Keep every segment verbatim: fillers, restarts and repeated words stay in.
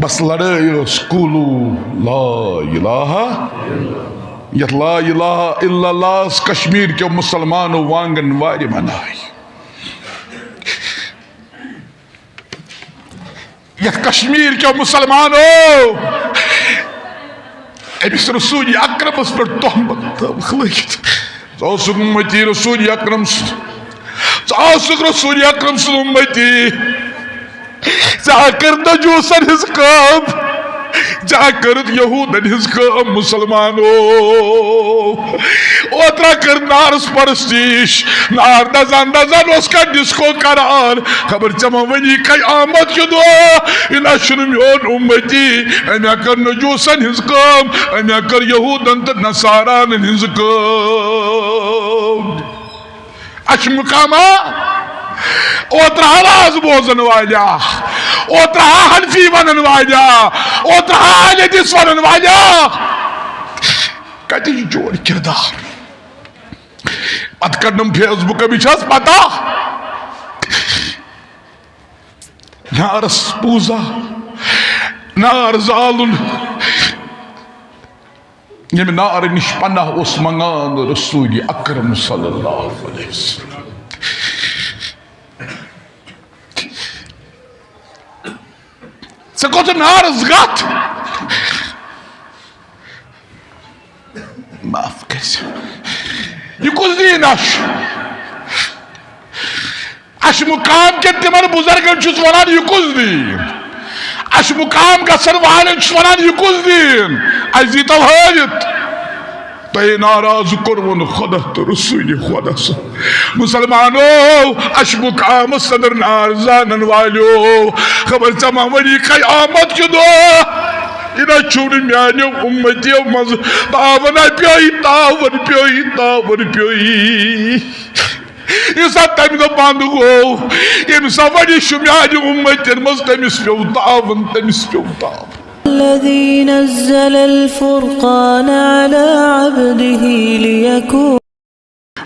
بس لڑٲے ٲس، قولوا لا الہ، یتھ لا الہ الا اللہ س کشمیر کیو مسلمانو وانگن وارِ مناے۔ یتھ کشمیر کیو مسلمانو أمِس رسول اکرمس پٮ۪ٹھ تہمت تھٲوٕکھ لٲگِتھ۔ ژٕ اوسُکھ اُمتی رسول اکرم سُنٛد، ژٕ اوسُکھ رسول اکرم سُنٛد اُمتی۔ ژےٚ ہا کٔر نجوسن ہٕنٛز کٲم، ژےٚ ہا کٔرٕتھ یہوٗدن ہٕنٛز کٲم مسلمانو۔ اوترٕ کٔر نارس پرستش، نار دزان دزان اوس کانٛہہ ڈسکو کران۔ خبر ژےٚ ما وۄنی قیامت کہِ دۄہ، یہِ نہ چھُنہٕ میون اُمتی۔ أمۍ ہا کٔر نجوسن ہٕنٛز کٲم، أمۍ ہا کٔر یہوٗدن تہٕ نصارانن ہٕنٛز کٲم۔ اَسہِ چھُ مُقامہ، اوترٕ ہا واز بوزن والیا، اوترٕ ہا حنفی ونن والیا، اوترٕ ہا اہل حدیث ونن والیا۔ کتہِ چھُ چون کردار؟ پتہٕ کڑنم فیس بُک، أمِس چھا حظ پتہ؟ نارس پوٗزا، نار زالُن۔ ییٚمہِ نارٕ نِش پناہ اوس منگان رسول اکرم صلی اللہ علیہ وسلم۔ ژےٚ کوٚت نارس گتھ؟ معاف کٔرۍ زِ۔ یہِ کُس دیٖن اَسہِ؟ اَسہِ مُقام کٮ۪ن تِمن بُزرگن چھُس وَنان، یہِ کُس دیٖن؟ اَسہِ مُقام گژھن والٮ۪ن چھُس وَنان، یہِ کُس دیٖن؟ اَسہِ دیٖتو ہٲوِتھ۔ تۄہہِ ناراض کوٚروُن خۄدا تہٕ رسوٗلِ خۄدا صٲب۔ مُسلمانو، اَسہِ مُقامس اندر نار زانن والیو، خبر ژےٚ ما وَنی قیامت کہِ دۄہ؟ یہِ نہ چھُنہٕ میانیو اُمتیو منٛز تاوَن ہا پیوٚیہِ، تاوَن پیوٚیہِ، تاوَن پیوٚیہِ۔ یُس سا تَمہِ دۄہ بنٛد گوٚو، ییٚمہِ سا وۄنۍ شُمیارِ اُمتٮ۪ن منٛز تٔمِس پیوٚو تاوَن، تٔمِس پیوٚو تاوَن۔ الذي نزل الفرقان على عبده ليكون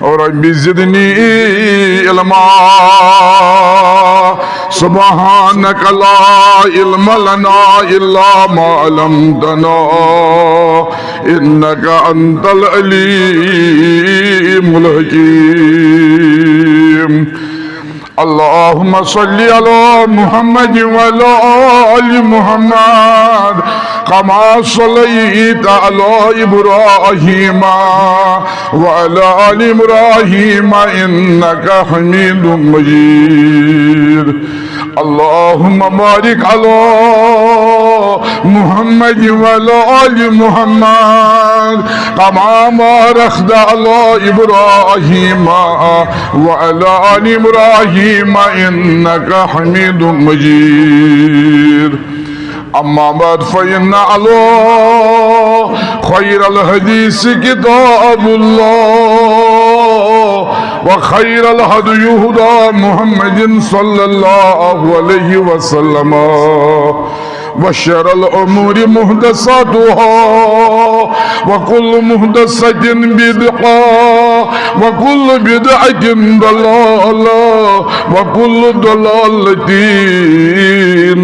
رب زدني علما۔ سبحانك لا علم لنا إلا ما علمتنا إنك أنت العليم الحكيم۔ اللهم صل على محمد وعلى آل محمد كما صليت على إبراهيم وعلى آل إبراهيم إنك حميد مجيد. اللهم بارك على محمد وعلى آل محمد كما باركت على إبراهيم وعلى آل إبراهيم إنك حميد مجيد. أما بعد، فإن أصدق خير الحديث كتاب الله، وخير الهدي هدى محمد صلى الله عليه وسلم، وشر الأمور محدثاتها، وكل محدثة بدعة، وكل بدعة ضلالة، وكل ضلالة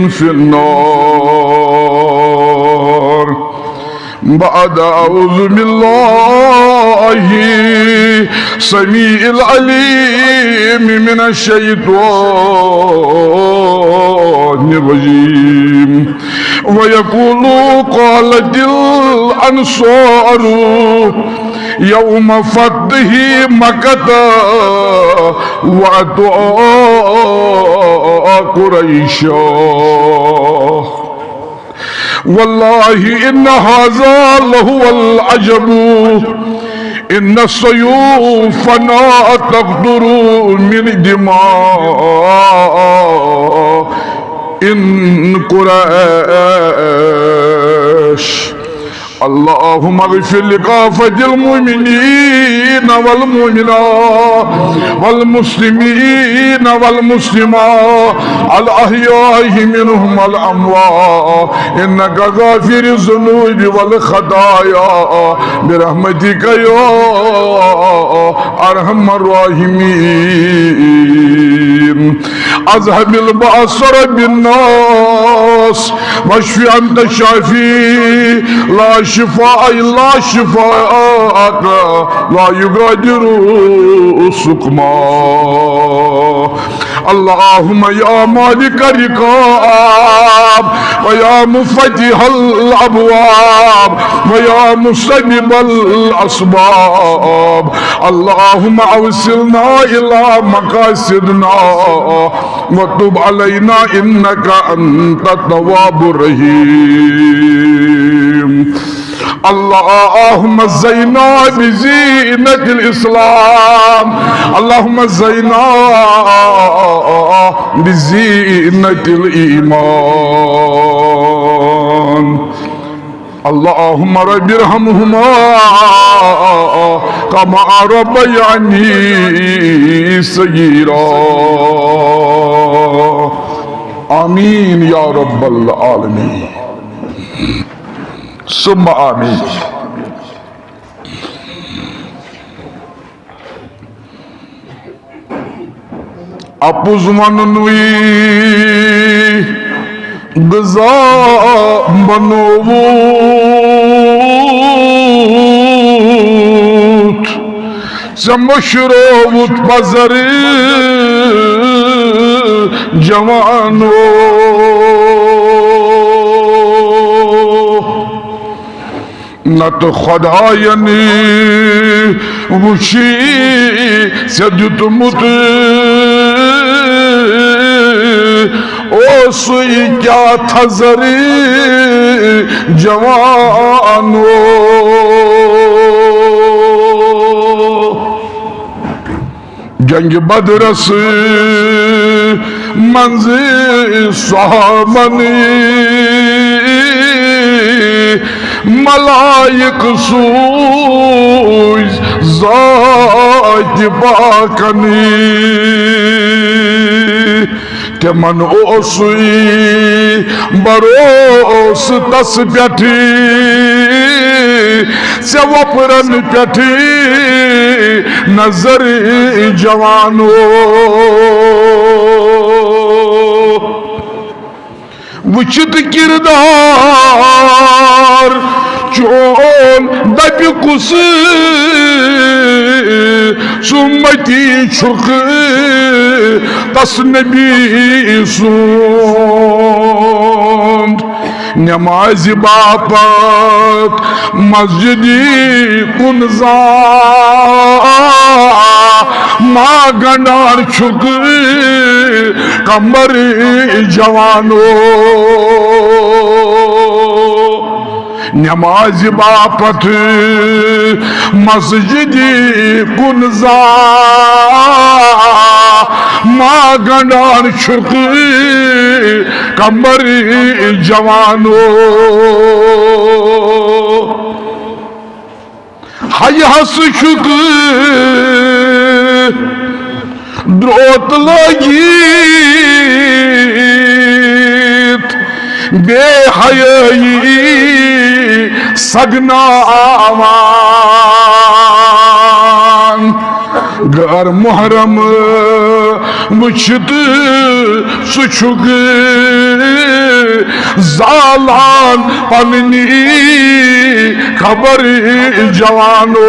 في النار. بعد أعوذ بالله السميع العليم من الشيطان الرجيم. ويقول قالت الأنصار يوم فتح مكة وأتوا قريشا. والله إن هذا لهو العجب، إن سيوفنا تقطر من دماء قريش. اللهم اغفر لكافة المؤمنين والمؤمنات والمسلمين والمسلمات الأحياء منهم والأموات إنك غافر الذنوب والخطايا برحمتك يا أرحم الراحمين. اذهب البأس رب الناس واشف أنت الشافي لا شفاء إلا شفاءك لا يغادر سقما. اللهم يا مالك الرقاب ويا مفتح الأبواب ويا مسبب الأسباب، اللهم أوصلنا إلى مقاصدنا وتب علينا إنك أنت التواب الرحيم. اللهم زينا بزينة الإسلام، اللهم زينا بزينة الإيمان. اللهم رب ارحمهما كما ربياني صغيرا. آمين يا رب العالمين. ثم آمين. اپُز وننُے غذا بنووُتھ، ژےٚ مٔشرووُتھ پزر جوانو۔ نتہٕ خۄداین وُچھی ژےٚ دیُتمُت اوسُے کیٛاہ تھزر جوانو۔ جنگِ بدرس منٛز صحابن ملائک سوٗزۍ ذاتِ پاکن۔ تِمن اوسُے بھروسہٕ تس پٮ۪ٹھ، ژےٚ وۄپرن پٮ۪ٹھ نظر جوانو۔ وُچھِتھ کردار چون دپہِ کُس سُمتی چھُکھ تس نبی سُنٛد۔ نمازِ باپتھ مسجدِ کُن زانٛہہ ما گنٛڈان چھُکھ قمر جوانو۔ نمازِ باپتھ مسجدِ کُن زانٛہہ ما گنٛڈان چھُکھ قمر جوانو۔ ہیہس چھُکھ دروت لٲگِتھ بے حیٲیی سگناوان۔ غٲر محرم وُچھِتھ ژٕ چھُکھ زالان پننی خبر جوانو۔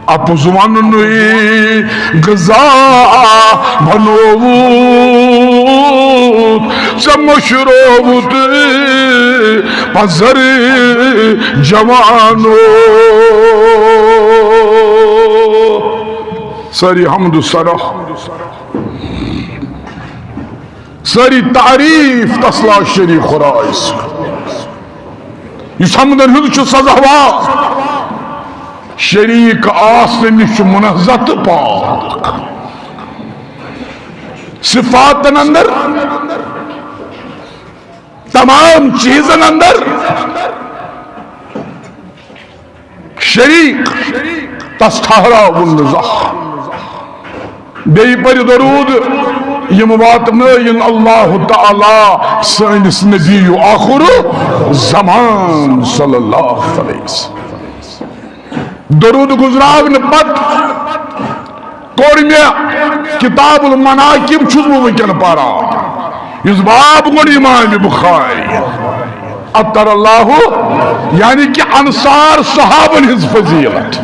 اپُز وننُے غذا بنووُتھ، ژےٚ مٔشرووُتھ پزر جوانو۔ سٲری حمد و ثنا، سٲری تعریف تس لا شریک خدایس، یُس حمدن ہُنٛد چھُ سزاوار۔ شریک آسنہٕ نِش چھُ منزہ تہٕ پاک۔ صفاتن اندر تمام چیزن اندر شریک، تس ٹھہراوُن نہٕ زانٛہہ۔ بیٚیہِ پٔرِو درود، یِم واتنٲیِن اللہ تعالیٰ سٲنِس نبی آخر زمان صلی اللہ علیہ وسلم۔ درود گزراونہٕ پتہٕ کوٚر مےٚ کتاب المناقب، چھُس بہٕ وٕنکیٚن پران، یُس باب گوٚو امام بخاری عطر اللہ، یعنی کہ انصار صحابن ہٕنٛز فضیلت۔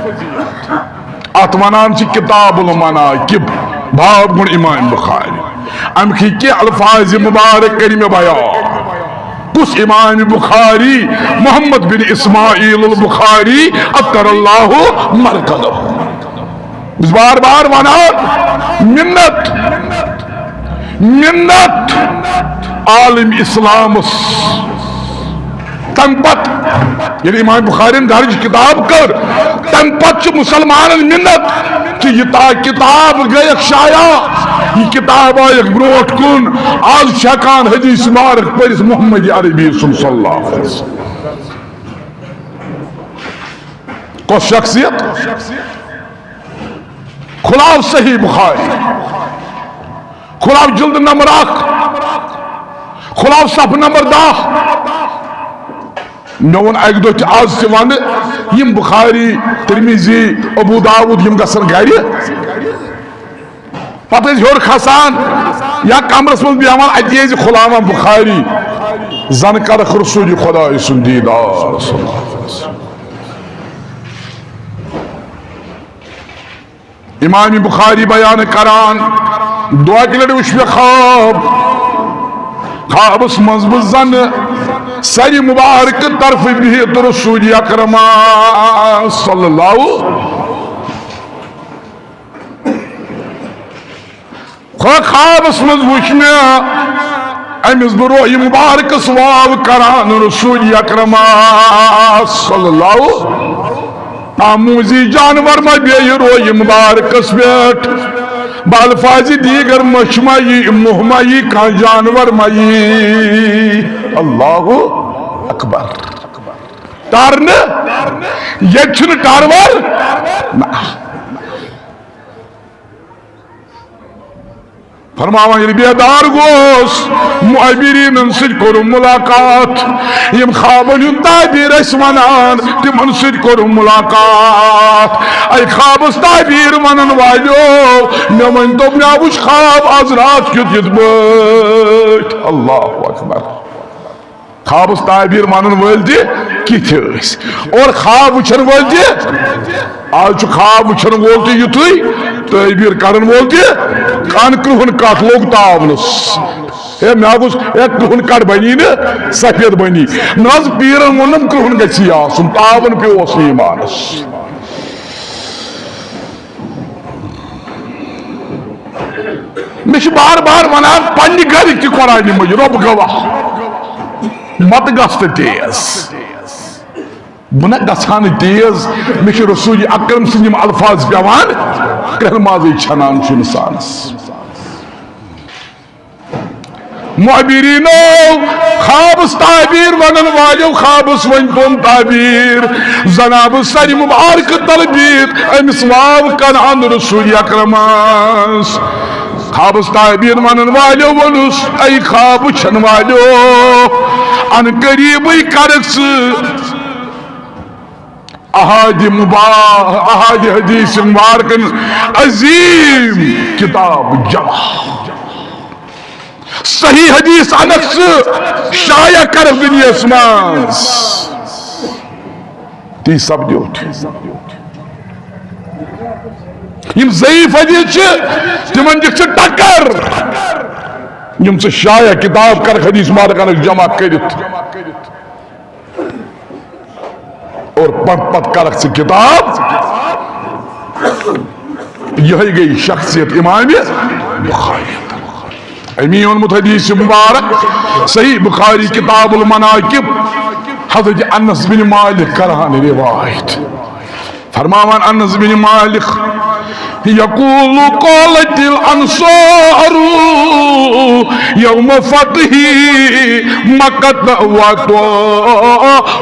اتھ ونان چھِ کتاب المناقب، باب گوٚو امام بخاری۔ امکۍ کینٛہہ الفاظ مبارک کٔرۍ مےٚ بیان۔ کُس امام بخاری؟ محمد بن اسماعیل البخاری عطر اللہ مرقدہ۔ بہٕ چھُس بار بار ونان، منت، منت عالم اسلامس۔ تمہِ پتہٕ ییٚلہِ امام بخارین درج کتاب کٔر، تمہِ پتہٕ چھِ مسلمانن منت تہٕ یہِ تا-، کتاب گٔیکھ شایع، یہِ کتاب آیکھ برونٛٹھ کُن۔ آز چھِ ہٮ۪کان حدیث مبارک پٔرِتھ محمد عربی سُنٛد صلی اللہ علیہ وسلم۔ کۄس شخصیت؟ کھُلاو صحیح بخاری، کھُلاو جلد نمبر اکھ، کھُلاو صفحہٕ نمبر دَہ۔ مےٚ ووٚن اکہِ دۄہ تہِ، آز تہِ ونہٕ، یِم بخاری، ترمذی، ابو داؤد، یِم گژھن گرِ۔ پتہٕ ٲسۍ ہیوٚر کھسان یا کمرس منٛز بیٚہوان، اتی ٲسۍ کھُلاوان بخاری، زن کرکھ رسول خدایہِ سُنٛد دیدار۔ امام بخاری بیان کران، دۄیہِ لٹہِ وُچھ مےٚ خواب، خوابس منٛز بہٕ زنہٕ سرِ مبارک طرفہٕ بِہِتھ رسول اکرم صلی اللہ۔ خو-، خوابس منٛز وُچھ مےٚ أمِس بہٕ روحہِ مبارکس واو کران رسول اکرم صلی اللہ۔ آموزی جانور ما بیٚیہِ روحہِ مبارکس پٮ۪ٹھ، بالفاظ دیگر مچھ ما یی، موہ ما یی، کانٛہہ جانور ما یی۔ اللہ اکبر۔ ٹر نہٕ، ییٚتہِ چھُنہٕ ٹر وَر۔ نہ۔ فرماوان، ییٚلہِ بیدار گوس، معبرینن سۭتۍ کوٚرُم ملاقات۔ یِم خوابن ہُنٛد تعبیر ٲسۍ ونان، تِمن سۭتۍ کوٚرُم ملاقات۔ اے خوابس تعبیر ونن والیو، مےٚ ؤنۍ تو، مےٚ وُچھ خواب از راتھ کیُتھ یِتھ پٲٹھۍ۔ اللہ اکبر۔ خوابس تعبیر ونن وٲلۍ تہِ کِتھۍ ٲسۍ اور خواب وٕچھن وٲلۍ تہِ۔ آز چھُ خواب وٕچھن وول تہِ یُتھُے، تعبیر کرن وول تہِ۔ کن کرٛہُن کٹھ لوٚگ تاونس۔ ہے، مےٚ گوٚژھ، ہے، کرٛہُن کٹھ بنی نہٕ، سفید بنی۔ نہ حظ، پیرن ووٚنُم کرٛہُن گژھی آسُن، تاون پیوس نہٕ ایمانس۔ مےٚ چھِ بار بار ونان پننہِ گرِکۍ تہِ قرآنہِ مٔجیٖد، رۄب گواہ، مت گژھ تہٕ تیز۔ بہٕ نہ گژھٕ ہا نہٕ تیز، مےٚ چھِ رسول اکرم سٕنٛدۍ یِم الفاظ پٮ۪وان، کرٛہنہٕ مازٕے چھنان چھُ انسانس۔ معبرینو، خوابس تعبیر ونن والیو، خوابس ؤنۍ تِم تعبیر۔ جناب سرِ مبارک تل بِہِتھ أمِس واو کران رسول اکرمس۔ خوابس تعبیر ونن والیو ووٚنُس، اے خواب وٕچھن والیو، ان قریبٕے کرکھ ژٕ احادِ مبا-، احادِ حدیث مبارکن عظیم کتاب جمع۔ صحیح حدیث انکھ ژٕ شایع کرکھ دُنیاہس منٛز۔ تی سپدیو۔ یِم ضعیف حدیث چھِ، تِمن دِکھ ژٕ ٹکر۔ یِم ژٕ شایع کتاب کرکھ حدیث مبارک انکھ جمع کٔرِتھ۔ اور پت پت کرکھ ژٕ کتاب۔ یہے گئی شخصیت امام بخاری۔ امی اونمت حدیث مبارک صحیح بخاری کتاب المناقب، حضرت انس بن مالک کران روایت۔ فرماوان انس بن مالک، يقول قالت الأنصار يوم فتح مكة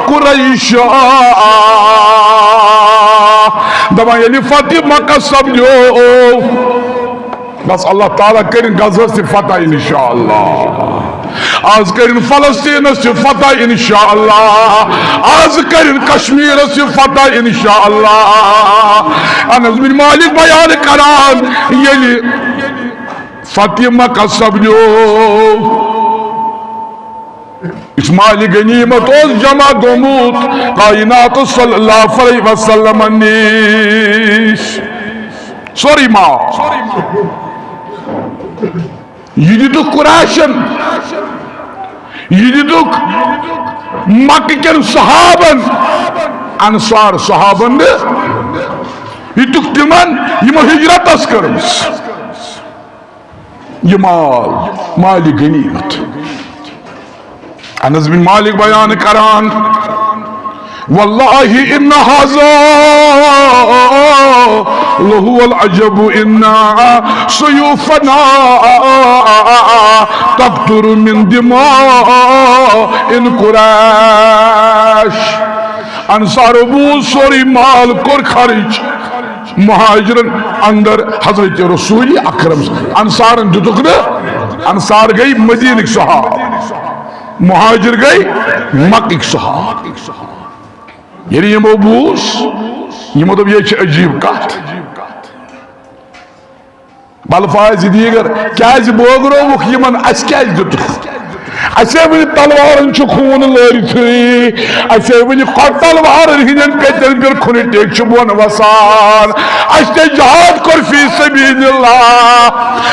وقريشا۔ دپان ییٚلہِ فتح مکہ سپدیو، بس اللہ تعالیٰ کٔرِن غزوس تہِ فتح انشاءاللہ۔ آز کٔرِن فلسطینس تہِ فتح انشاءاللہ۔ آز کٔرِن کشمیرس تہِ فتح انشاءاللہ۔ انس بن مالک بیان کران، ییٚلہِ فتح مکہ سپدیو، یُس مال غنیمت اوس جمع گوٚمُت کائنات صلی اللہ علیہ وسلم نِش، سورُے مال۔ یہِ دِتُکھ قریشن، یہِ دِتُکھ مکہ کٮ۪ن صحابن، انصار صحابن نہٕ، یہِ دِتُکھ تِمن یِمو ہجرت ٲس کٔرمٕژ۔ یہِ مال، مال غنیمت۔ انس بن مالک بیان کران، واللہ ان ھذا لھو العجب، ان سیوفنا تقطر من دماء قریش۔ انصارو بوٗز سورُے مال، کوٚر خرچ۔ مہاجرن اندر حضرت رسول اکرم، انصارن دِتُکھ نہٕ، انصار گٔے مدینٕکۍ صحاب، مہاجر گٔے مکٕکۍ صحاب۔ ییٚلہِ یِمو بوٗز، یِمو دوٚپ، یہِ چھِ عجیٖب کتھ۔ بلفاظ دیگر، کیازِ بٲگرووُکھ یِمن، اسہِ کیازِ دِتُکھ؟ اسے وٕنہِ تلوارن چھُ خوٗن لٲرِتھٕے، اسے وٕنہِ کھۄ-، تلوارن ہٕنٛدٮ۪ن کتٮ۪ن پٮ۪ٹھ کھُنہٕ ٹیٚکۍ چھِ بۄن وسان۔ اسہِ تے جہاد کوٚر فی سبیل اللہ،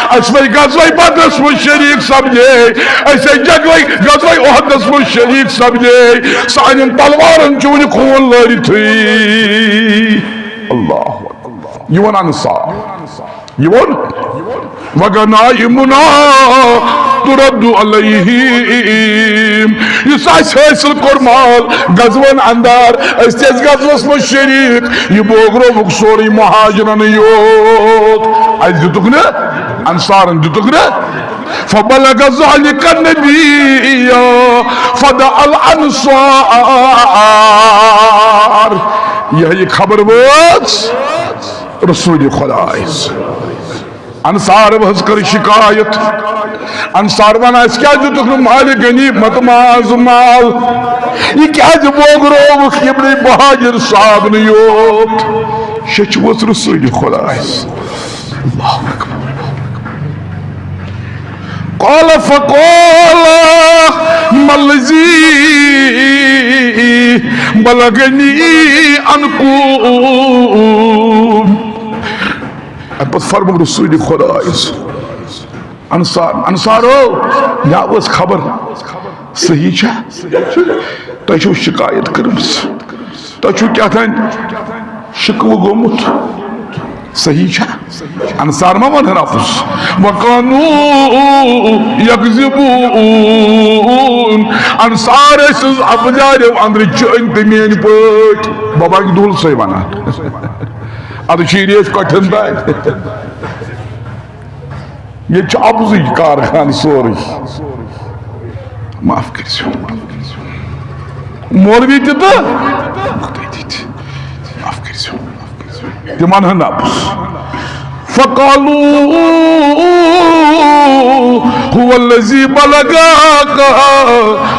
اسہِ وۄنۍ غزوہ بدرس منٛز شریٖک سپدے، اسے جگوے غزوہ احدس منٛز شریٖک سپدے، سانٮ۪ن تلوارن چھُ وٕنہِ خوٗن لٲرِتھٕے۔ اللہ اکبر۔ یہِ ووٚن انصار۔ یہِ ووٚن، وغنائمنا ترد علیہم۔ یُس اَسہِ حٲصِل کوٚر مال غزوَن اندر، أسۍ تہِ ٲسۍ غزوَس منٛز شریٖک، یہِ بٲگرووُکھ سورُے مہاجرَنٕے یوت۔ اَسہِ دِتُکھ نہٕ، انصارَن دِتُکھ نہٕ۔ فبلغ ذلك النبي فدعا الأنصار۔ یِہے یہِ خبر وٲژ رسول خدایس۔ انصار حظ کٔر شکایت۔ انصار ونان، اسہِ کیازِ دِتُکھ نہٕ مال غنیمت، ماز مال؟ یہِ کیازِ بٲگرووُکھ یِمنٕے مہاجر صحابنٕے یوت؟ شیٚچھ وٲژ رسول خدایس۔ اللہ اکبر۔ قال فقال ما الذي بلغني عنكم۔ اَمہِ پتہٕ فرموو رسول خدایس، انصار، انصارو، مےٚ ٲس خبر، صحیح چھا؟ تۄہہِ چھو شکایت کٔرمٕژ، تۄہہِ چھو کیٛاہ تام شکوٕ گوٚمُت، صحیح چھا؟ انصار ما ونہن اپُز؟ وکانو یکذبون۔ انصار ٲسۍ اپزاریو اندرٕ چٲنۍ تہٕ میٲنۍ پٲٹھۍ۔ بابا دُل سٕے ونان۔ ادٕ چھِ یہِ ریش کۄٹھٮ۪ن تام۔ ییٚتہِ چھُ اَپزُے کارخانہٕ سورُے۔ معاف کٔرۍزیو۔ مولوی تہِ تہٕ مُقتدی تہِ۔ معاف کٔرۍزیو۔ تِمن ہُنٛد اَپُز۔ فقالوا هو الذي بلغك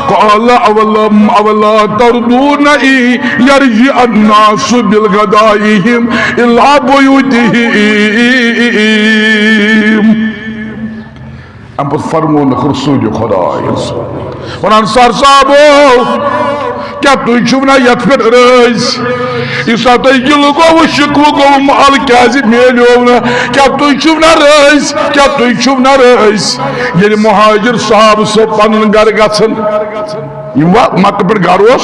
قال أولم أولا ترضون أن يرجع الناس بغدائهم إلى بيوتهم۔ اَمہِ پتہٕ فرمونکھ رسول خدایس، ونان، انصار صاحبو، کیٛاہ تُہۍ چھِو نا یتھ پٮ۪ٹھ رٲضۍ؟ یُس سا تۄہہِ گِلہٕ گوٚوٕ، شِکوٕ گوٚوٕ، مال کیٛازِ میلیو نہٕ؟ کیٛاہ تُہۍ چھِو نا رٲضۍ؟ کیٛاہ تُہۍ چھِو نا رٲضۍ؟ ییٚلہِ مہاجر صحابہٕ سُہ پنُن گرٕ گژھن، یِم وا مکہٕ پٮ۪ٹھ گرٕ اوس،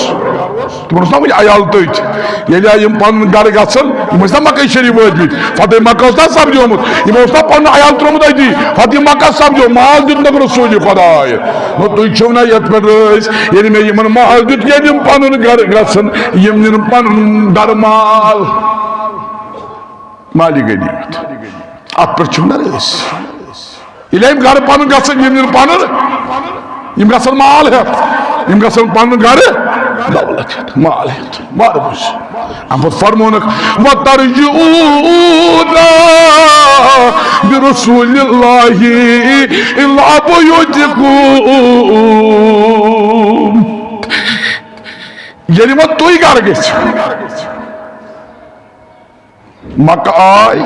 تِمن اوس نا وۄنۍ عیال تٔتھۍ۔ ییٚلہِ آے یِم پنُن گرٕ گژھن، یِم ٲسۍ نا مکہ شریف وٲتمٕتۍ، فتح مکہ اوس نا سپدیومُت، یِمو اوس نا پنُن عیال ترٛوومُت أتی۔ فتح مکہ سپدیو، مال دیُتنکھ رسول خدایہِ۔ نہ تُہۍ چھِو نا یتھ پٮ۪ٹھ رٲضۍ، ییٚلہِ مےٚ یِمن مال دیُت، ییٚلہِ یِم پنُن گرٕ گژھن، یِم نِن پنُن گرٕ مال۔ مالِ غنیمت۔ اتھ پٮ۪ٹھ چھِو نہ أسۍ۔ ییٚلہِ أمۍ گرٕ پنُن گژھن، یِم نِن پنُن، یِم گژھن مال ہٮ۪تھ، یِم گژھن پنُن گرٕ دولت ہٮ۪تھ، مال ہٮ۪تھ، مال بوٗزِو۔ اَمہِ پتہٕ فرمونکھ، "وَتَرْجِعُونَ بِرَسُولِ اللَّهِ إِلَىٰ بُيُوتِكُمْ۔" ییٚلہِ وۄنۍ تُہۍ گرٕ گٔژھِو، مکہ آے،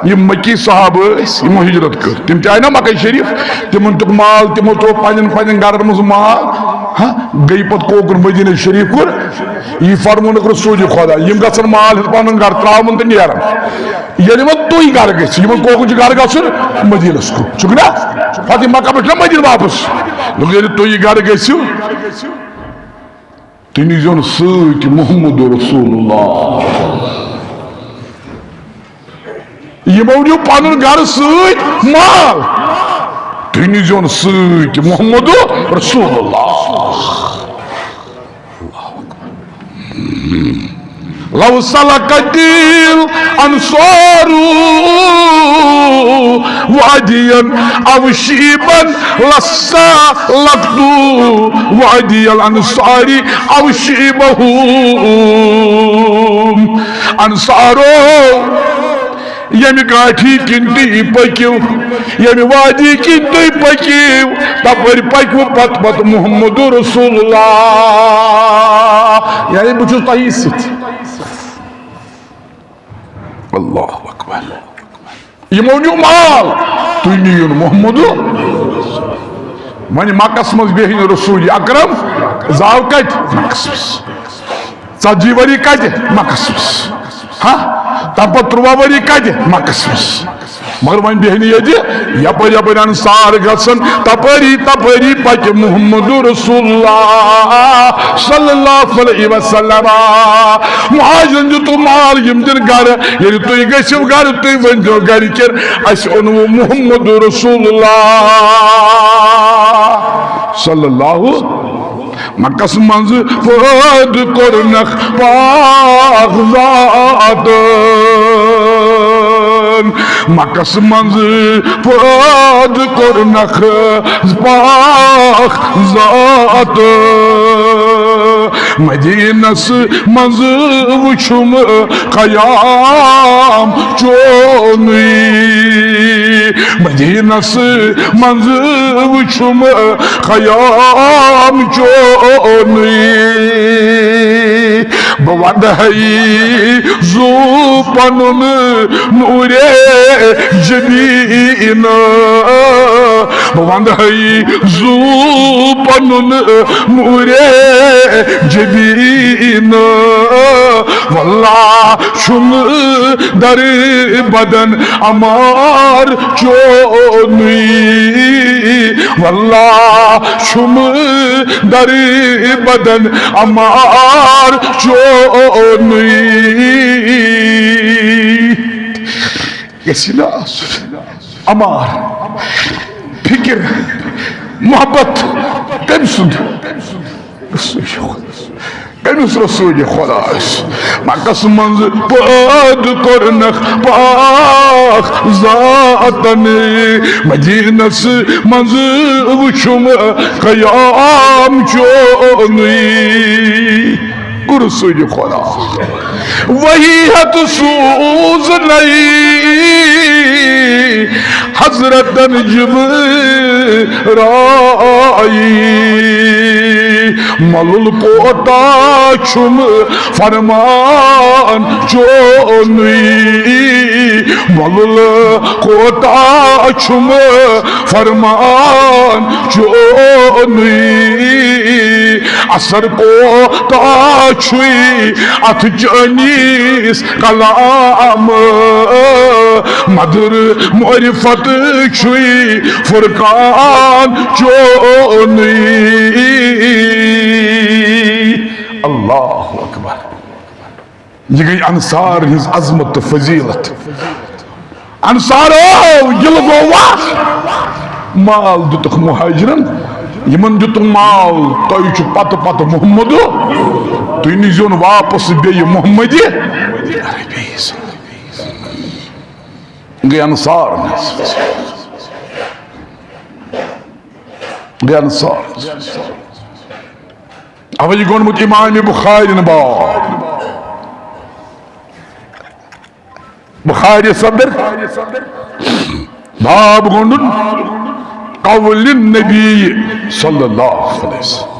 یِم مکی صحابہٕ ٲسۍ، یِمو ہجرت کٔر، تِم تہِ آے نا مکہ شریف، تِمن دیُت مال، تِمو ترٛوو پننٮ۪ن پننٮ۪ن گرن منٛز مال، ہاں، گٔیہِ پتہٕ کوکُن مدینہ شریف کُن، یہِ فرمونکھ رسول خدا، یِم گژھن مال ہیٚتھ پنُن گرٕ ترٛاوُن تہٕ نیرن۔ ییٚلہِ وۄنۍ تُہۍ گرٕ گٔژھِو، یِمن کوکُن چھُ گرٕ گژھُن مدینس کُن، چھُکھ نا؟ پتہٕ یہِ مکہ پٮ۪ٹھ چھُنا مدینہ واپس۔ دوٚپُکھ، ییٚلہِ تُہۍ گرٕ گٔژھِو، تُہۍ نیٖزیون سۭتۍ محمد رسول اللہ۔ یِمو نیوٗ پنُن گرٕ سۭتۍ مال، تُہۍ نیٖزیون سۭتۍ محمد رسول اللہ۔ لو سلكت الأنصار واديا أو شعبا لسلكت وادي الأنصار أو شعبه۔ انصارو، ییٚمہِ گاٹھی کِنۍ تُہۍ پٔکِو، ییٚمہِ وادی کِنۍ تُہۍ پٔکِو، تپٲرۍ پٔکِو پتہٕ پتہٕ محمد رسول اللہ۔ یعنی بہٕ چھُس تۄہی سۭتۍ۔ اللہ اکبر۔ یِمو نیوٗ مال، تُہۍ نِیِو نہٕ محمد۔ وۄنۍ مکس منٛز بیٚہہِ نہٕ رسول اکرم، زاو کتہِ؟ مکس منٛز۔ ژتجی ؤری کتہِ؟ مکس منٛز۔ ہاں؟ تمہِ پتہٕ ترٛواہ ؤری کتہِ؟ مکس منٛز۔ مگر وۄنۍ بیٚہہِ نہٕ ییٚتہِ، یپٲرۍ یپٲرۍ انصار گژھن، تپٲری تپٲری پکہِ محمد رسول اللہ صلی اللہ علیہ وسلم۔ مہاجرن دیُتُکھ مال، یِم دِن گرٕ۔ ییٚلہِ تُہۍ گٔژھِو گرٕ، تُہۍ ؤنۍزیو گرِکٮ۪ن، "اسہِ اوٚنوُ محمد رسول اللہ صلی اللہ۔" مکس منٛز پٲدٕ کوٚرنکھ پاک ذاتن۔ مکس منٛز پٲدٕ کوٚرنکھ پاک ذاتن۔ مدینس منٛز وُچھُم قیام چونُے۔ مدینس منٛز وُچھُم قیام چونُے۔ بہٕ ونہٕ ہے زُو پنُن نورِ جبین۔ بہٕ ونہٕ ہے زُو پنُن نورِ جبین۔ واللہ چھُم در بدن عمار چونُے۔ واللہ چھُم در بدن عمار چونُے۔ گژھِ نہٕ آسُن عمار، فکر، محبت کٔمۍ سُنٛد؟ کٔمِس رسول خدایس؟ مکس منٛز پٲدٕ کوٚرنکھ پاک ذاتن۔ مدینس منٛز وُچھُم قیام چونُے۔ گوٚو رسول خدا۔ وحی ہتھ سوزنَے حضرتن جبرائیل۔ ملُل کوتاہ چھُم فرمان چونُے۔ ملُل کوتاہ چھُم فرمان چونُے۔ اثر کوتاہ چھُے اتھ چٲنِس کلام، مدر معرفت چھُے فرقان چونُے۔ اللہ اکبر۔ یہِ گٔے انصار ہٕنٛز عظمت تہٕ فضیلت۔ انصارو، ییٚلہِ گوٚو وَس، مال دیُتُکھ مہاجرن، یِمن دیُتُکھ مال، تۄہہِ چھُ پتہٕ پتہٕ محمد، تُہۍ نیٖزیون واپس بیٚیہِ محمدِ عربی۔ گٔے انصار۔ گٔے انصار۔ اوے گوٚنمُت امام بخارین باب۔ بخاری صدر باب گوٚنڈُن قول النبی صلی اللہ علیہ وسلم۔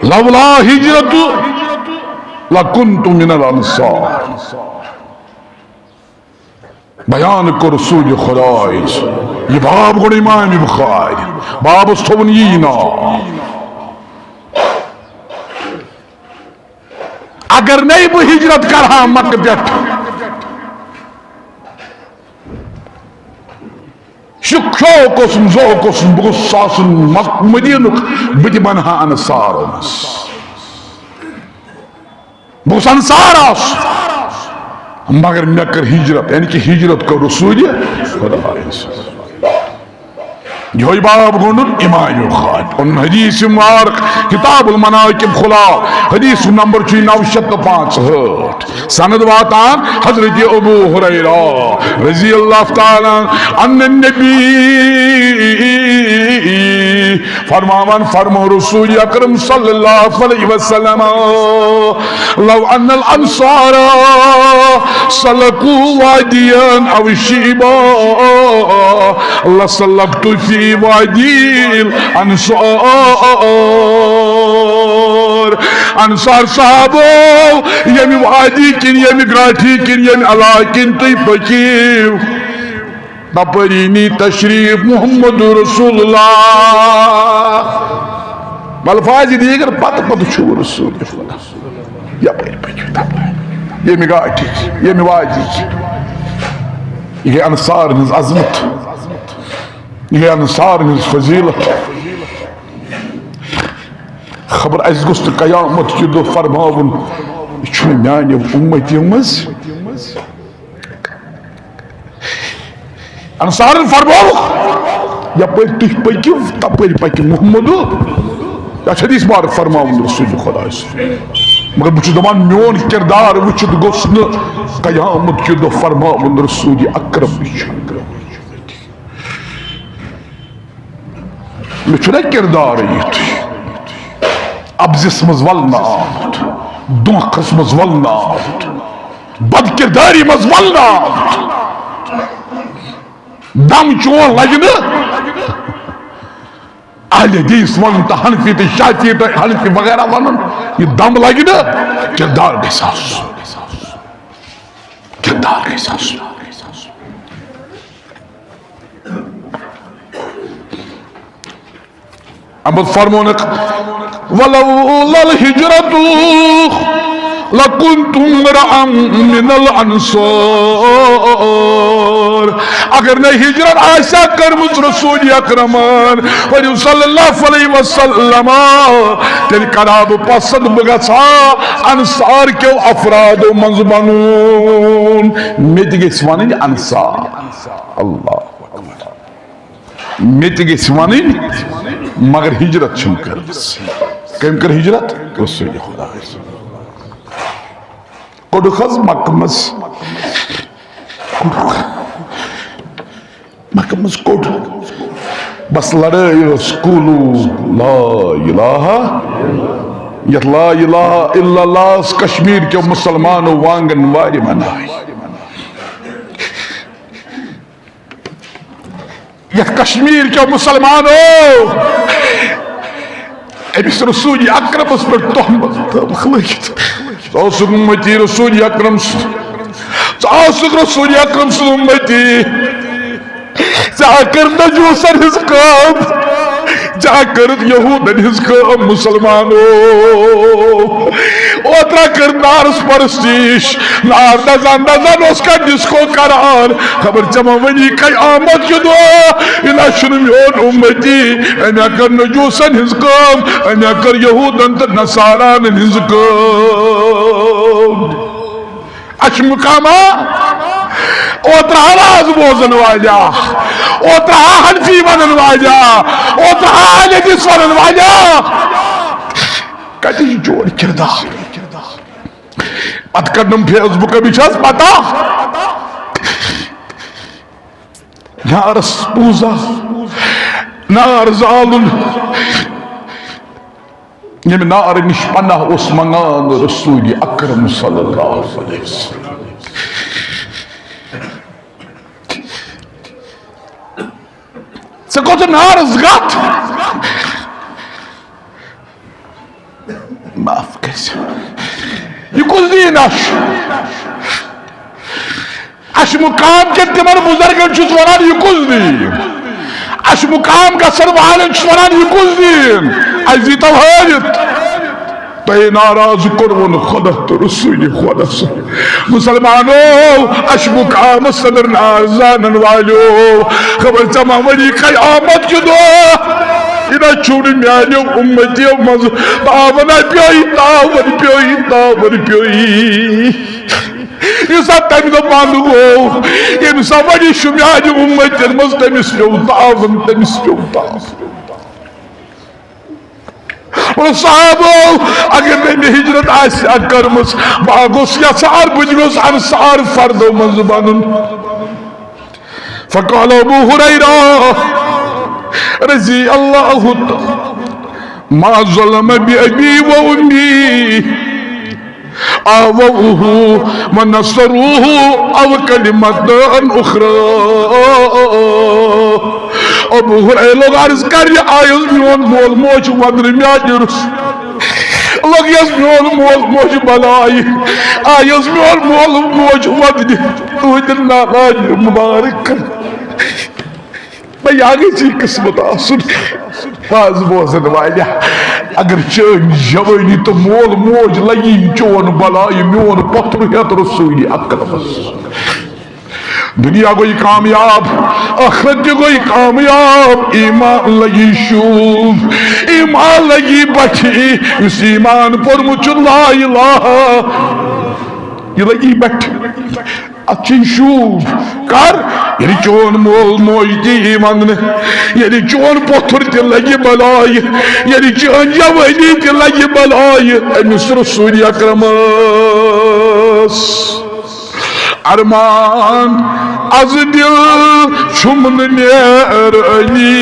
لولا ہجرت لکنت من الانصار۔ بیان کوٚر رسول خدایس۔ یہ باب گوٚو امام بخاری، بابس تھوٚوُن یی ناو۔ اگر نَے بہٕ ہجرت کرہا مکہ پٮ۪ٹھ، شوقوق اوسُم، ذوق اوسُم، بہٕ گوٚژھُس آسُن مک-، مدینُک، بہٕ تہِ بنہٕ ہا انصارو منٛز۔ بہٕ گوٚژھُس انصار آسُن۔ مگر مےٚ کٔر ہجرت، یعنی کہ ہجرت کٔر رسول خدایس۔ یہوے باب گوٚنڈُن امام بخاری۔ پنُن حدیث مبارک کتاب المناقب کھلا، حدیث نمبر چھُ نو شیٚتھ تہٕ پانٛژہٲٹھ۔ سند واتان حضرت ابو ہریرہ رضی اللہ تعالیٰ عنہ، ان النبی، فرماوان فرمو رسول اکرم صلی اللہ علیہ وسلم، لو ان الانصار سلکوا وادیا او شعبا لسلکت فی وادی الانصار۔ انصار صحابو، ییٚمہِ وادی کِنۍ، ییٚمہِ گاٹھی کِنۍ، ییٚمہِ علاقہٕ کِنۍ تُہۍ پٔکِو، تپٲری نی تشریف محمد رسول اللہ۔ الفاظ دیگر پتہٕ پتہٕ چھُ رسول اللہ۔ یپٲرۍ پٔکِو تپٲرۍ، ییٚمہِ گاٹھی، ییٚمہِ وادی۔ یہِ گٔے انصار ہٕنٛز عظمت، یہِ گٔے انصار ہٕنٛز فضیلت۔ خبر اَسہِ گوٚژھ نہٕ قیامت کہِ دۄہ فرماوُن، یہِ چھُنہٕ میانہِ اُمتی منٛز۔ انصارن فرموو، یپٲرۍ تُہۍ پٔکِو، تپٲرۍ پکہِ محمد۔ یا چھِ حدیث مبارک فرماوُن رسول خدایس۔ مگر بہٕ چھُس دپان، میون کردار وٕچھِتھ گوٚژھ نہٕ قیامت کہِ دۄہ فرماوُن رسول اکرم۔ یہِ چھُ مےٚ چھُنہ کردار یُتھ، اَپزِس منٛز ولنہٕ آمُت، دھوکھس منٛز ولنہٕ آمُت، بد کرداری منٛز ولنہٕ آمُت۔ دم چون لگہِ نہٕ اہل حدیث ونُن تہٕ حنفی تہٕ شافعی تہٕ حنفی وغیرہ ونُن، یہِ دم لگہِ نہٕ، کردار گژھِ آسُن، کردار گژھِ آسُن۔ اَمہِ پتہٕ فرمونکھ، "ولولا الہجرۃ لکنت امرأ من الانصار۔" اگر نہ ہجرت آسہِ ہا کٔرمٕژ رسول اکرمن، ؤنِو صلی اللہ علیہ وسلم، تیٚلہِ کرٕ ہا بہٕ پسند، بہٕ گژھٕ ہا انصار کیو افرادو منٛز بنُن۔ مےٚ تہِ گژھِ ونٕنۍ انصار۔ اللہ اکبر۔ مےٚ تہِ گژھِ ونٕنۍ، مگر ہجرت چھم کٔرمٕژ۔ کٔمۍ کٔر ہجرت؟ رسول خدا۔ کوٚڈُکھ حظ مکہٕ منٛز۔ مکہٕ منٛز کوٚڈ۔ بس لڑٲے ٲس، قولوا لا الہ، یتھ لا الہ الا اللہ ٲس کشمیر کیو مسلمانو وانگن وارِ مناوِ۔ یتھ کشمیر کیو مسلمانو أمِس رسول اکرمس پٮ۪ٹھ تہمت تھٲوٕکھ لٲگِتھ۔ ژٕ اوسُکھ اُمتی رسول اکرم سُنٛد، ژٕ اوسُکھ رسول اکرم سُنٛد اُمتی۔ ژےٚ ہا کٔر مجوسن ہٕنٛز کٲم، ژےٚ ہا کٔرٕتھ یہودن ہٕنٛز کٲم مسلمانو۔ اوترا کٔر نارس پرستش، نار دزان دزان اوس کانٛہہ ڈسکو کران۔ خبر ژےٚ ما ونی قیامت کہِ دۄہ، یہِ نہ چھُنہٕ میون اُمتی۔ أمۍ ہا کٔر مجوسن ہٕنٛز کٲم، أمۍ ہا کٔر یہودن تہٕ نصارانن ہٕنٛز کٲم۔ اچھ مقامہ، اوترٕ آواز بوزن واجہ، اوترٕ حنفی ونن واجہ، اوترٕ اہل حدیث ونن واجہ۔ کتہِ چھُ چون کردار؟ اتھ کڑنم فیس بُکس، مےٚ چھِ حظ پتہ۔ نارس پوٗزا، نار زالُن۔ ییٚمہِ نارٕ نِش پناہ اوس منگان رسول اکرم صلی اللہ علیہ وسلم۔ ژےٚ کوٚت نارس گتھ؟ معاف کٔرۍ۔ یہِ کُس دیٖن اَسہِ؟ اَسہِ مُقام کٮ۪ن تِمن بُزرگن چھُس وَنان، یہِ کُس دیٖن؟ اَسہِ مُقام گژھن والٮ۪ن چھُس وَنان، یہِ کُس دیٖن؟ اَسہِ دیٖتو ہٲوِتھ۔ تۄہہِ ناراض کوٚروُن خۄدا تہٕ رسوٗلِ خۄدا صٲب۔ مُسلمانو، اَسہِ مُقامس اندر نار زانن والیو، خبر ژےٚ ما وَنی قیامت کہِ دۄہ، یہِ نہ چھُنہٕ میانیو اُمتیو منٛز تاوَن پیوٚیی، تاوَن پیوٚیی، تاوَن پیوٚیی۔ یُس سا تَمہِ دۄہ بنٛد گوٚو، ییٚمہِ سا وۄنۍ یہِ چھُ میانہِ اُمتن منٛز، تٔمِس پیوٚو تاوَن، تٔمِس پیوٚو تاوَن۔ اور صحابو، اگر نہٕ مےٚ ہجرت آسہِ ہا کٔرمٕژ، بہٕ ہا گوٚژھ یژھان، بہٕ تہِ گوٚژھ انصار فردو منٛز بنُن۔ فقال ابو ہریرہ رضی اللہ عنہ، ما ظلم بأبی و امی، آووہ و نصروہ او کلمتان اخری۔ ابو ہریرہ لوگ عرض کر، یہِ آیس میون مول موج ودنہٕ میانہِ رُس۔ لوگ یس میون مول موج بلایہِ، آیس میون مول موج ودنہٕ تُہنٛدِ ناراض مبارک۔ بہٕ یا گژھِ یہِ قسمت آسُن۔ واز بوزن والیا، اگر چٲنۍ جوٲنی تہٕ مول موج لگی چون بلایہِ، میون پتھر ہیتھ رسول اکرمس۔ دنیا گوٚو کامیاب، ٲخرت تہِ گوٚو کامیاب، ایمان لگی شوٗب، ایمان لگی بٹھِ، یُس ایمان پوٚرمُت چھُ لا الہ، یہِ لگی بٹھِ۔ اتھ چھُے شوٗب۔ کر؟ ییٚلہِ چون مول موج تہِ یی وننہٕ، ییٚلہِ چون پوٚتھُر تہِ لگہِ بلایہِ، ییٚلہِ چٲنۍ جوٲنی تہِ لگہِ بلایہِ أمِس رسول اکرمس۔ ارمان از دل چھُم نہٕ نیرٲنی،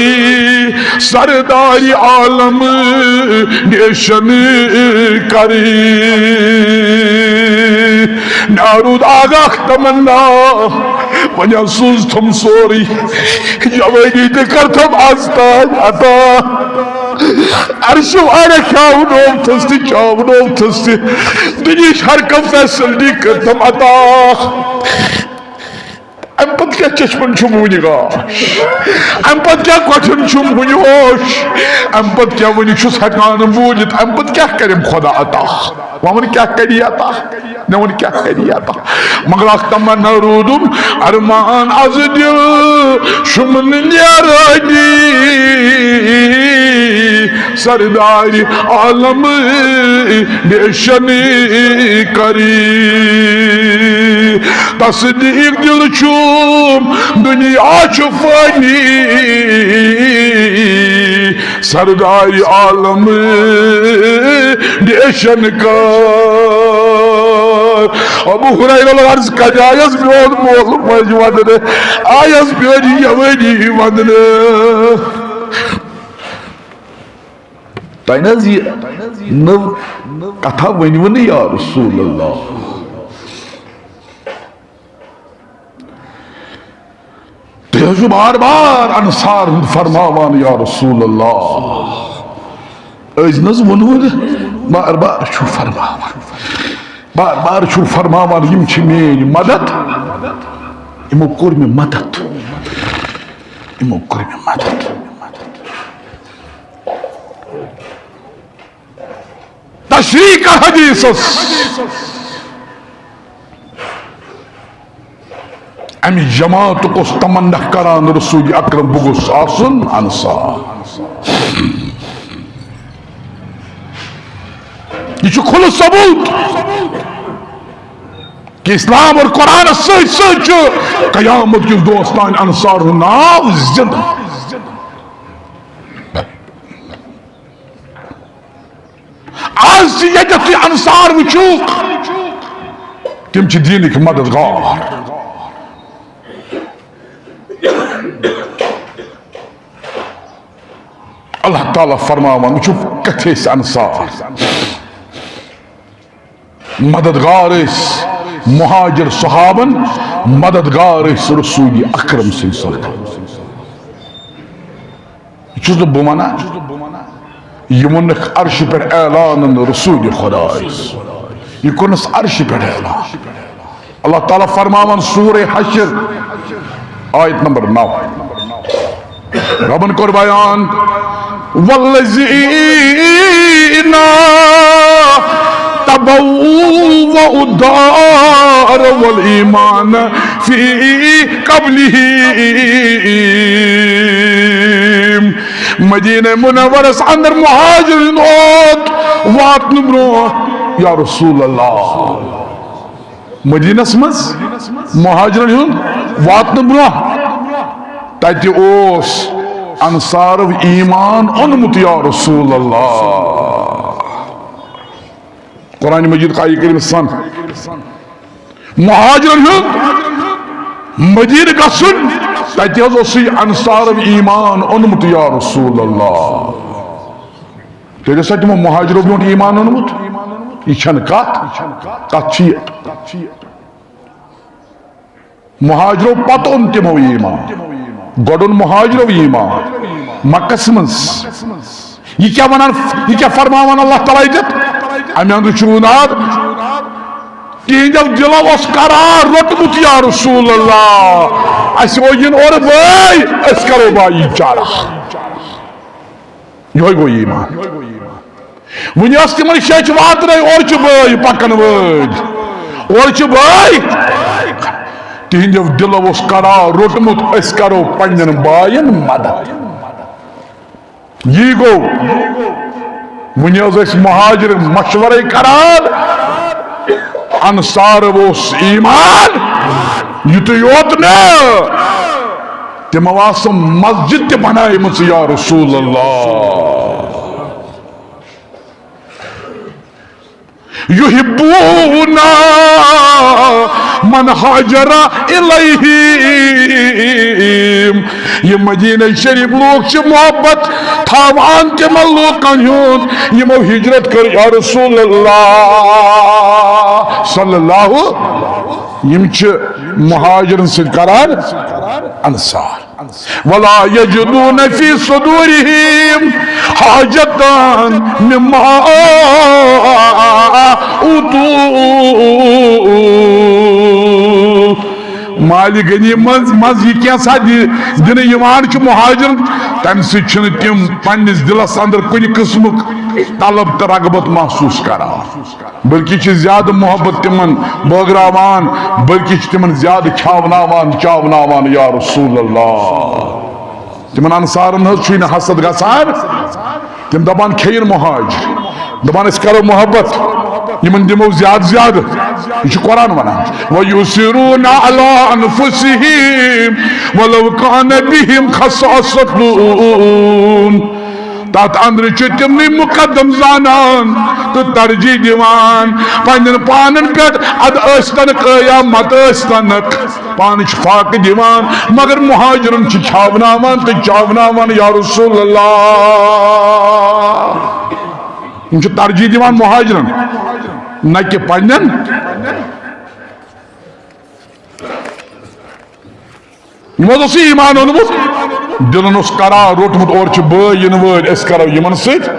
سردارِ عالم نیشن کرِ۔ مےٚ روٗد اکھ اکھ تمنا، وۄنۍ حظ سوٗز تھوٚم سورُے، جوٲنی تہِ کٔرتھم از تام عطا۔ عرشہِ وارا کھیاونووتھس تہِ چاونووتھس تہِ، دُنیہٕچ ہر کانٛہہ فیسلٹی کٔرتھم عطا۔ امہِ پتہٕ کیٛاہ چشمن چھُم وُنہِ گاش؟ امہِ پتہٕ کیٛاہ کۄٹھٮ۪ن چھُم وُنہِ ہوش؟ امہِ پتہٕ کیٛاہ وُنہِ چھُس ہٮ۪کان بوٗلِتھ؟ امہِ پتہٕ کیٛاہ کرٮ۪م خۄدا عطا؟ وۄنۍ وَن کیٛاہ کَری عطا؟ مےٚ وَن کیٛاہ کَری عطا؟ مگر اکھ تمنا روٗدُم، ارمان از دل چھُم نہٕ نیرٲنی، سردارِ عالم نیشن کری۔ تصدیق دل چھُم دنیا چھُ فانی، سردارِ عالم نیشن کر۔ ابو ہریرہ عرض کر، آیس میون مول موج ودنہٕ، آیس میٲنۍ جوٲنی ودنہٕ۔ تۄہہِ نہ حظ یہِ نٔو کتھا ؤنِوٕ نہٕ یا رسول اللہ؟ تُہۍ حظ چھِو بار بار انصار ہُنٛد فرماوان یا رسول اللہ۔ أزۍ نہ حظ ووٚنوٕ نہٕ، بار بار چھِو فرماوان، بار بار چھِو فرماوان، یِم چھِ میٲنۍ مدد، یِمو کوٚر مےٚ مدد، یِمو کوٚر مےٚ مدد۔ تشریح کر حدیثس۔ امہِ جماعتُک اوس تمنا کران رسول اکرم، بہٕ گوٚژھ آسُن انصار۔ یہِ چھُ کھُلہٕ ثبوت کہ اسلام اور قرآنس سۭتۍ سۭتۍ چھُ قیامت کِس دۄہس تام انصار ہُنٛد ناو زندٕ۔ آز تہِ ییٚتٮ۪تھ تُہۍ انصار وٕچھِو، تِم چھِ دیٖنٕکۍ مددگار۔ اللہ تعالیٰ فرماوان، وٕچھِو کتھِ ٲسۍ انصار۔ مددگار ٲسۍ مہاجر صحابن، مددگار ٲسۍ رسول اکرم صلی اللہ علیہ وسلم۔ یہِ چھُس نہٕ بہٕ ونان، یہِ ووٚنُکھ عرشہِ پٮ۪ٹھ اعلان رسول خدایس۔ یہِ کوٚرنس عرشہِ پٮ۪ٹھ اعلان۔ اللہ تعالیٰ فرماوان سورہ حشر، آیت نمبر نو۔ ربن کوٚر بیان، والذین تبوأوا الدار والایمان فی قبلہم۔ مدینہ منورس اندر مہاجرن اوت واتنہٕ برونٛہہ، یا رسول اللہ، مدینس منٛز مہاجرن ہُنٛد واتنہٕ برونٛہہ تتہِ اوس انصارو ایمان اوٚنمُت، یا رسول اللہ۔ قرآن مجید کا آیہِ کریمہ سن مہاجرن ہُنٛد مدینہ گژھُن، تتہِ حظ اوس یہِ انصارو ایمان اوٚنمُت، یا رسول اللہ۔ تیٚلہِ اوسا تِمو مہاجرو برونٛٹھ ایمان اوٚنمُت؟ یہِ چھنہٕ کتھ، کتھ چھِ یہِ۔ مہاجرو پتہٕ اوٚن تِمو ایمان۔ گۄڈٕ اوٚن مہاجرو ایمان مکس منٛز۔ یہِ کیٛاہ ونان، یہِ کیٛاہ فرماوان اللہ تعالیٰ ییٚتٮ۪تھ؟ امہِ اندرٕ چھُ وُناد، تِہنٛدیو دِلو اوس قرار روٚٹمُت، یا رسول اللہ، اسہِ وۄنۍ یِن اورٕ بٲے، أسۍ کرو بایی چارہ۔ یہوے گوٚو ایمان۔ وُنہِ ٲس تِمن شیٚچھ واتنَے، اورٕ چھِ بٲے پکن وٲلۍ، اورٕ چھِ بٲے۔ تِہنٛدیو دِلو اوس قرار روٚٹمُت، أسۍ کرو پننٮ۪ن باین مدد۔ یی گوٚو، وُنہِ حظ ٲسۍ مہاجر مشورے کران، انصار اوس ایمان، یُتُے یوت نہٕ، تِمو آسہٕ مسجد تہِ بنایمٕژ، یا رسول اللہ۔ یحبون من ہاجر الیہم۔ یہ مدینہ شریف لوگ چھ محبت تھاوان تمن لوکن ہند یمو ہجرت کر، یا رسول اللہ صلی اللہ، یم چھ مہاجرن سۭتۍ کران انصار۔ ولا یجدون فی صدورہم حاجتا مما اوتوا۔ مال غنیمت منٛز، منٛز یہِ کینٛژھا دِ-، دِنہٕ یِوان چھُ مہاجرن، تَمہِ سۭتۍ چھِنہٕ تِم پننِس دِلس اندر کُنہِ قٕسمُک طلب تہٕ رغبت محسوس کران۔ بلکہ چھِ زیادٕ محبت تِمن بٲگراوان، بلکہ چھِ تِمن زیادٕ کھیاوناوان، چاوناوان، یا رسول اللہ۔ تِمن انصارن ہٕنٛز چھُے نہٕ حسد گژھان، تِم دپان کھیٚیِن مہاجر، دپان أسۍ کرو محبت، یِمن دِمو زیادٕ زیادٕ۔ یہِ چھُ قرآن ونان، وَيُؤْثِرُونَ عَلَىٰ أَنفُسِهِمْ وَلَوْ كَانَ بِهِمْ خَصَاصَةٌ۔ تتھ اندرٕ چھِ تِمنٕے مقدم زانان تہٕ ترجیح دِوان پننٮ۪ن پانن پٮ۪ٹھ، ادٕ ٲسۍتن یا مت ٲسۍتن، پانہٕ چھِ فاقہٕ دِوان، مگر مہاجرن چھِ کھیاوناوان تہٕ چاوناوان، یا رسول اللہ۔ یِم چھِ ترجیح دِوان مہاجرن، نہ کہِ پننٮ۪ن۔ یِمو حظ اوس یہِ ایمان اوٚنمُت، دِلن اوس قرار روٚٹمُت، اورٕ چھِ بٲے یِنہٕ وٲلۍ، أسۍ کرو یِمن سۭتۍ۔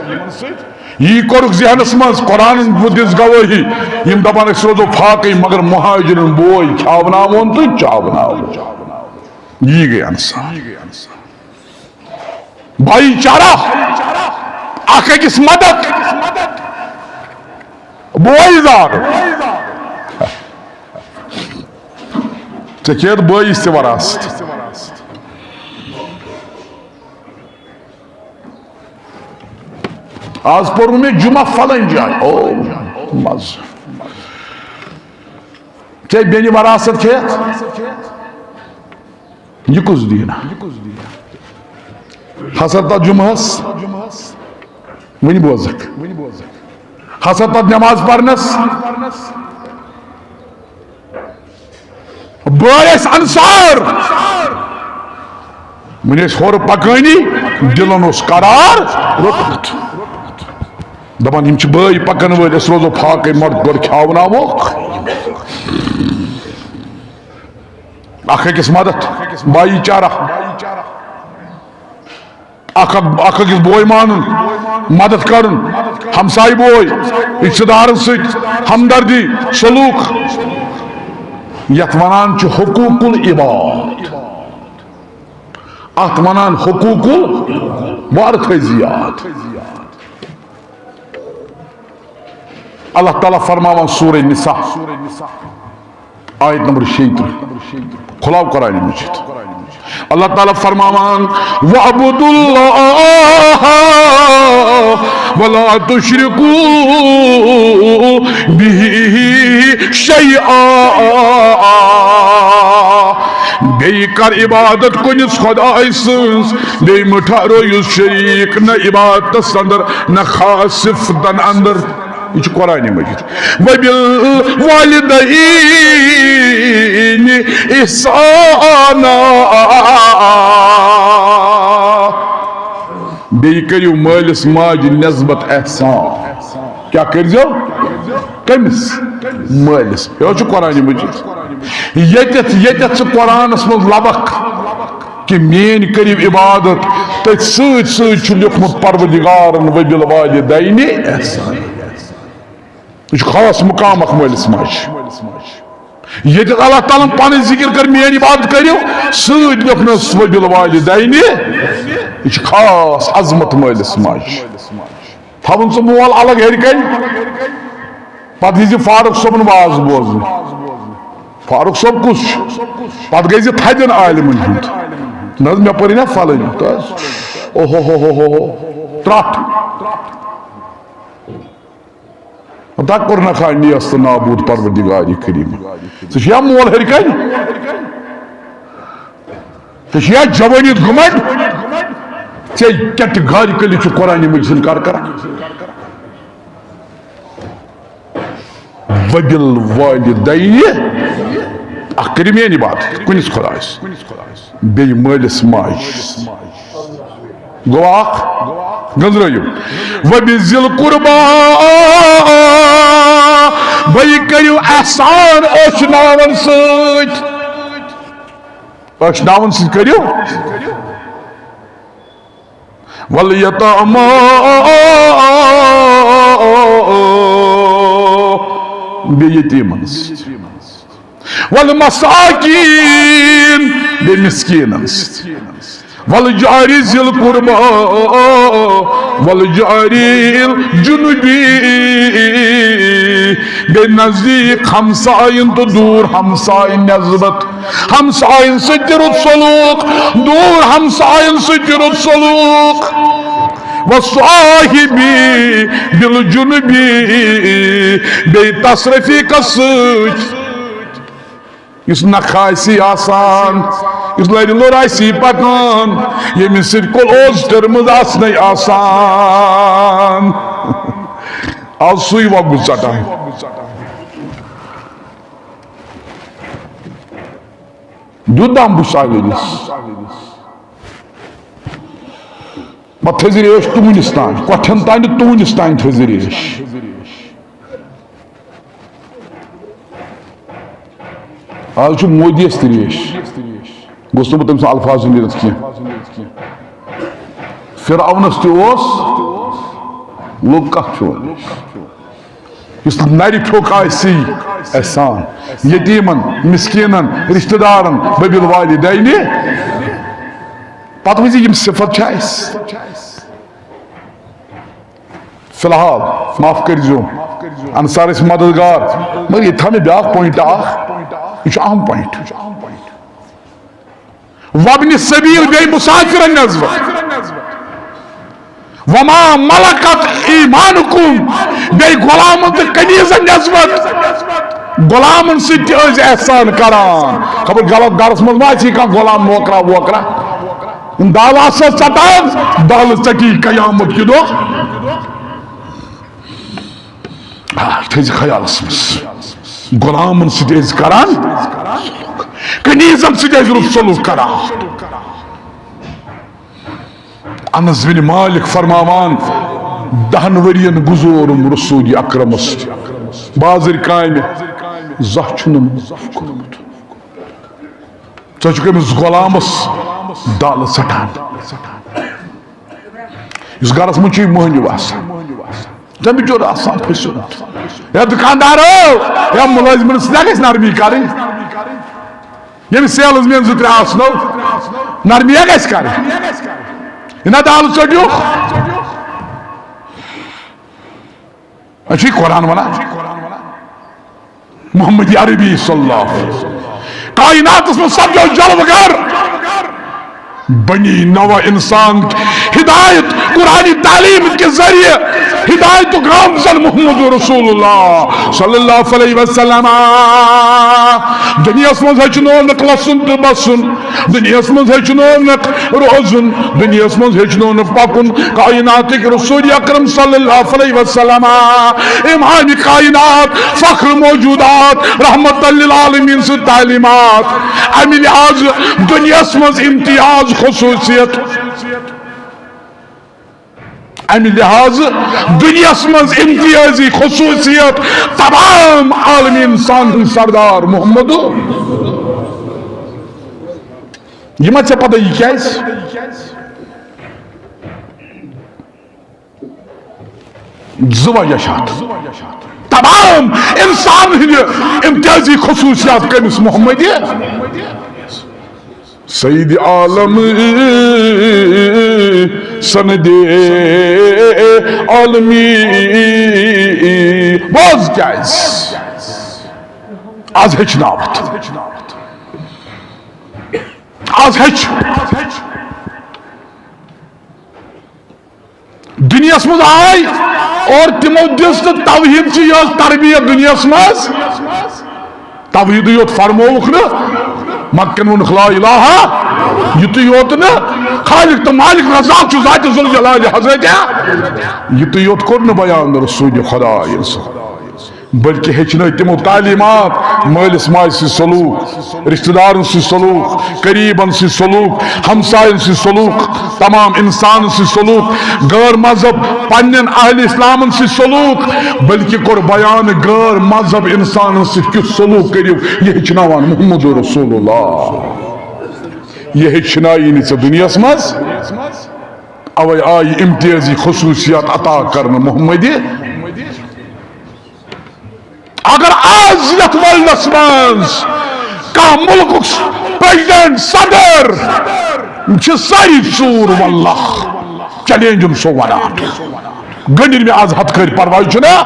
یی کوٚرُکھ ذہنس منٛز، قرآنن دِژ گوٲہی، یِم دپان أسۍ روزو فاقٕے، مگر مہاجرن بوے کھیاوناوون تہٕ چاوناوون۔ یی گٔے انصار۔ بھائی چارہ، اکھ أکِس مدد، بوے زار۔ ژےٚ کھیٚیَتھ بٲیِس تہِ وراثت۔ آز پوٚر مےٚ جمعہ فلٲنۍ جایہِ۔ او، مزٕ۔ ژےٚ بیٚنہِ وراثت کھیٚیَتھ؟ یہِ کُس دیٖنا؟ حسر تتھ جمعہس، وۄنۍ بوزکھ۔ حسر تتھ نماز پرنس، بٲے ٲسۍ انصار، وۄنۍ ٲسۍ ہورٕ پکٲنی، دِلن اوس قرار روٚٹمُت۔ دپان، یِم چھِ بٲے پکن وٲلۍ، أسۍ روزو فاقے مرد، گۄڈٕ کھیاوناووکھ۔ اکھ أکِس مدد، بایی چارہ۔ اکھ اکھ، اکھ أکِس بوے مانُن، مدد کرُن، ہمسایہِ بوے، رشتہٕ دارن سۭتۍ ہمدردی، سلوک۔ یتھ ونان چھِ حقوق العباد۔ اتھ ونان حقوق ال-، وارٕ تھٲیزِ یاد۔ اللہ تعالیٰ فرماوان سورہ نساء، آیت نمبر شیٚیہِ ترٕٛہ، کھلاو قرآن مجید۔ اللہ تعالیٰ فرماوان، "واعبدوا اللہ ولا تشرکوا بہ شیئا۔" بیٚیہِ کر عبادت کُنِس خدایہِ سٕنٛز، بیٚیہِ مہٕ ٹھہرٲیِو شریٖک، نہ عبادتس اندر، نہ خاص صفتن اندر۔ یہِ چھُ قرآن مجید۔ وبالوالدین احسانا۔ بیٚیہِ کٔرِو مٲلِس ماجہِ نسبت احسان۔ کیٛاہ کٔرۍزیو؟ کٔمِس؟ مٲلِس۔ یہِ حظ چھُ قرآن مجید۔ ییٚتٮ۪تھ، ییٚتٮ۪تھ ژٕ قرآنس منٛز لبکھ کہِ میٲنۍ کٔرِو عبادت، تٔتھۍ سۭتۍ سۭتۍ چھُ لیوٚکھمُت پروردگارن وبالوالدین احسان۔ یہِ چھُ خاص مقام اکھ مٲلِس ماجہِ۔ ییٚتٮ۪تھ اللہ تعالیٰ ہن پنٕنۍ ذکر کٔر، میٲنۍ عبادت کٔرِو، سۭتۍ لیوٚکھنس وبالوالدین۔ یہِ چھُ خاص عظمت مٲلِس ماجہِ۔ تھاوُن سُہ مول الگ ہیٚرِ کنہِ، پتہٕ ییٖزِ فاروق صٲبُن واز بوزنہِ۔ فاروق صٲب کُس چھُ؟ پتہٕ گٔے زِ تھدٮ۪ن عالمن ہُنٛد۔ نہ حظ، مےٚ پٔرٕے نہ فلٲنۍ۔ تہٕ اوہو ہو ہو ہو ہو۔ ترٛٹھ۔ دا کوٚرنکھا نیست نابود پروردگار کریم۔ ژٕ چھُ یا مول ہیٚرِ کنہِ؟ ژےٚ چھُ یا جوٲنی گُمنڈ؟ ژےٚ کیٛاہ تہِ گارِ کٔلِتھ چھُ قرآن مجید سُنٛد کار کران؟ وبالوالدین، اکھ کٔرِو میٲنۍ عبادت کُنِس خدایس، بیٚیہِ مٲلِس ماجہِ۔ گوٚو اکھ، گٔنزرٲیِو۔ وبذی القربی، بیٚیہِ کٔرِو احسان ٲشناون سۭتۍ۔ ٲشناون سۭتۍ کٔرِو۔ والیتامی، بیٚیہِ یتیٖمن سۭتۍ۔ والمساکین، بیٚیہِ مسکیٖنن سۭتۍ۔ والجار ذی القربی، والجار الجنبی، بیٚیہِ نزدیٖک ہمساین تہٕ دوٗر ہمساین نسبت۔ ہمساین سۭتۍ تہِ رُت سلوک، دوٗر ہمساین سۭتۍ تہِ رُت سلوک۔ والصاحب بالجنب، بیٚیہِ تس رفیقس سۭتۍ، یُس نکھٕ آسی آسان، یُس لرِ لوٚر آسی پکان، ییٚمِس سۭتۍ close terms آسنَے آسان۔ آز سُے وۄگُل ژٹان۔ دیُت دم بہٕ ساویلِس۔ پتہٕ تھٲوزِ ریش تُہنٛدِس تام، کۄٹھٮ۪ن تام تہٕ تُہنٛدِس تام تھٲوزِ ریش۔ آز چھُ مودیَس تہِ ریش۔ گوٚژھ نہٕ بہٕ تٔمۍ سُنٛد الفاظ نِتھ کینٛہہ۔ فرعونس تہِ اوس، لوٚگ کتھ چھُ وۄنۍ۔ یُس نرِ پھیوٚک آسہِ احسان، یتیٖمن، مسکیٖنن، رشتہٕ دارن، وبالوالدین۔ پتہٕ وٕچھ زِ یِم صفت چھِ اَسہِ۔ فی الحال معاف کٔرۍزیو، انصار ٲسۍ مددگار، مگر ییٚتہِ تھاو مےٚ بیٛاکھ point اکھ، یہِ چھُ اہم point۔ وابن سبیل، بیٚیہِ مسافرن نسبت۔ وما ملکت ایمانکم، بیٚیہِ غلامن تہٕ کنیزن نسبت۔ غلامن سۭتۍ تہِ ٲسۍ احسان کران۔ خبر غلط گرس منٛز ما آسہِ کانٛہہ غلام نوکرا ووکرا؟ یِم دالہٕ آسس ژٹان، دالہٕ ژٹی قیامت کہِ دۄہ۔ آ، تھٲیزِ خیالس منٛز۔ غلامن سۭتۍ ٲسۍ کران۔ کنیزن سۭتۍ ٲسۍ رُت سلوک کران۔ انس بن مالک فرماوان، دہن ؤرین گُزورُم رسول اکرمس بازٕرۍ کامہِ، زانٛہہ چھُنہٕ کوٚرمُت۔ ژٕ چھُکھ أمِس غلامس دالہٕ ژٹان۔ یُس گرس منٛز چھُ یہِ مٔہنیوٗ آسان، تٔمِس چھُ آسان پھٔسیومُت۔ یا دُکاندارو، یا مُلٲزمن سۭتۍ گژھِ نرمی کرٕنۍ۔ ییٚمِس سیلز مین زٕ ترٛےٚ آسنو، نرمی گژھِ کرٕنۍ۔ یہِ نہ دالہٕ ژٔٹِو۔ أسۍ چھِ قرآن وَنان۔ محمد عربی صلی اللہ علیہ وسلم۔ کائناتس منٛز سپدیو جلوٕ گر۔ بنی نوع انسان ہدایت قرآنی تعلیم کے ذریعے ہدایت گامزن محمد رسول اللہ صلی اللہ علیہ وسلم۔ دنیاہس منٛز ہیٚچھنوونکھ لَسُن تہٕ بَسُن۔ دُنیاہَس منٛز ہیٚچھنوونَکھ روزُن، دُنیاہَس منٛز ہیٚچھنوونَکھ پَکُن۔ کائناتٕکۍ رسول اکرم صلی اللہ علیہ وسلم، امام کائنات، فخر موجودات، رحمت للعالمین سٕنٛز تعلیمات۔ اَمہِ لحاظہٕ دُنیاہَس منٛز امتیاز خصوٗصیت۔ امہِ لحاظہٕ دُنیاہَس منٛز امتیازی خصوٗصیت، تمام عالمی انسان ہُنٛد سردار محمد۔ یہِ ما ژےٚ پتہ یہِ کیازِ؟ زٕ وجہ چھِ اتھ۔ تمام انسان ہٕنٛدِ امتیازی خصوٗصیات کٔمِس؟ محمد۔ سید عالم سند عالمی۔ بوز کیازِ؟ از ہیٚچھناوتھ۔ از ہیٚچھ۔ دُنیاہَس منٛز آے اور تِمو دِژ نہٕ توحیٖد چی یٲژ تربیت دُنیاہَس منٛز۔ توحیٖدٕے یوت فرمووُکھ نہٕ، مکن ووٚنُکھ لا الہ، یُتُے یوت نہٕ، خالق تہٕ مالک رزاق چھُ ذاتِ ذوالجلال حضرت۔ یُتُے یوت کوٚر نہٕ بیان رسول خدایَن سُنٛد۔ بلکہ ہیٚچھنٲے تِمو تعلیٖمات، مٲلِس ماجہِ سۭتۍ سلوٗک، رشتہٕ دارن سۭتۍ سلوٗک، قریٖبن سۭتۍ سلوٗک، ہمساین سۭتۍ سلوٗک، تمام انسانن سۭتۍ سلوٗک، غٲر مذہب پننٮ۪ن اہل اسلامن سۭتۍ سلوٗک، بلکہ کوٚر بیان غٲر مذہب انسانن سۭتۍ کیُتھ سلوٗک کٔرِو، یہِ ہیٚچھناوان محمد رسول اللہ۔ یہِ ہیٚچھنایی نہٕ ژےٚ دُنیاہس منٛز، اوے آیہِ امتیازی خصوٗصیات عطا کرنہٕ محمدِ۔ اگر آز یتھ ورلڈس منٛز کانٛہہ مُلکُک پریزیڈنٹ، صدر چھِ سٲری ژوٗر، واللہ چیلنج چھُم سُہ ونان۔ گٔنڈِن مےٚ آز ہتھ کٔرۍ، پرواے چھُنہٕ۔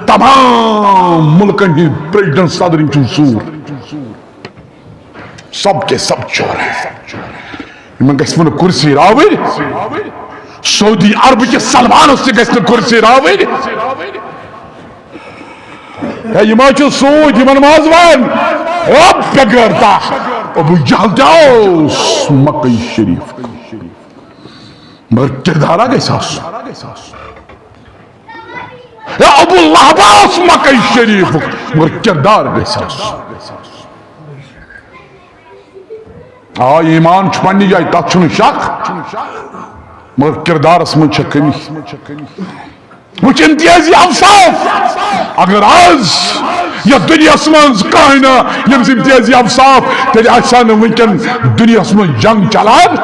تمام مُلکن ہٕنٛدۍ پریزیڈنٹ، صدر، یِم چھِم ژوٗر۔ سب کے سب چور ہیں۔ یِمن گژھِ وۄنۍ کرسی راوٕنۍ۔ سعودی عرب کِس سلمانس تہِ گژھِ نہٕ کرسی راوٕنۍ۔ ہے، یِم حظ چھِ سوٗدۍ، یِمن منٛز وَن۔ رب بغٲر داہ۔ ابو جہل تہِ اوس مکہ شریف۔ مگر کردارا گژھِ آسُن۔ ہے، ابو لہب اوس مکہ شریفُک، مگر کردار گژھِ آسُن۔ آ، ایمان چھُ پننہِ جایہِ، تتھ چھُنہٕ شک، مگر کردارس منٛز چھےٚ کٔمی۔ وٕچھ امتیازی اوصاف، اگر آز یتھ دُنیاہس منٛز کانٛہہ نہٕ ییٚمِس امتیازی اوصاف، تیٚلہِ آسہِ ہا نہٕ وٕنکیٚن دُنیاہس منٛز جنگ چلان،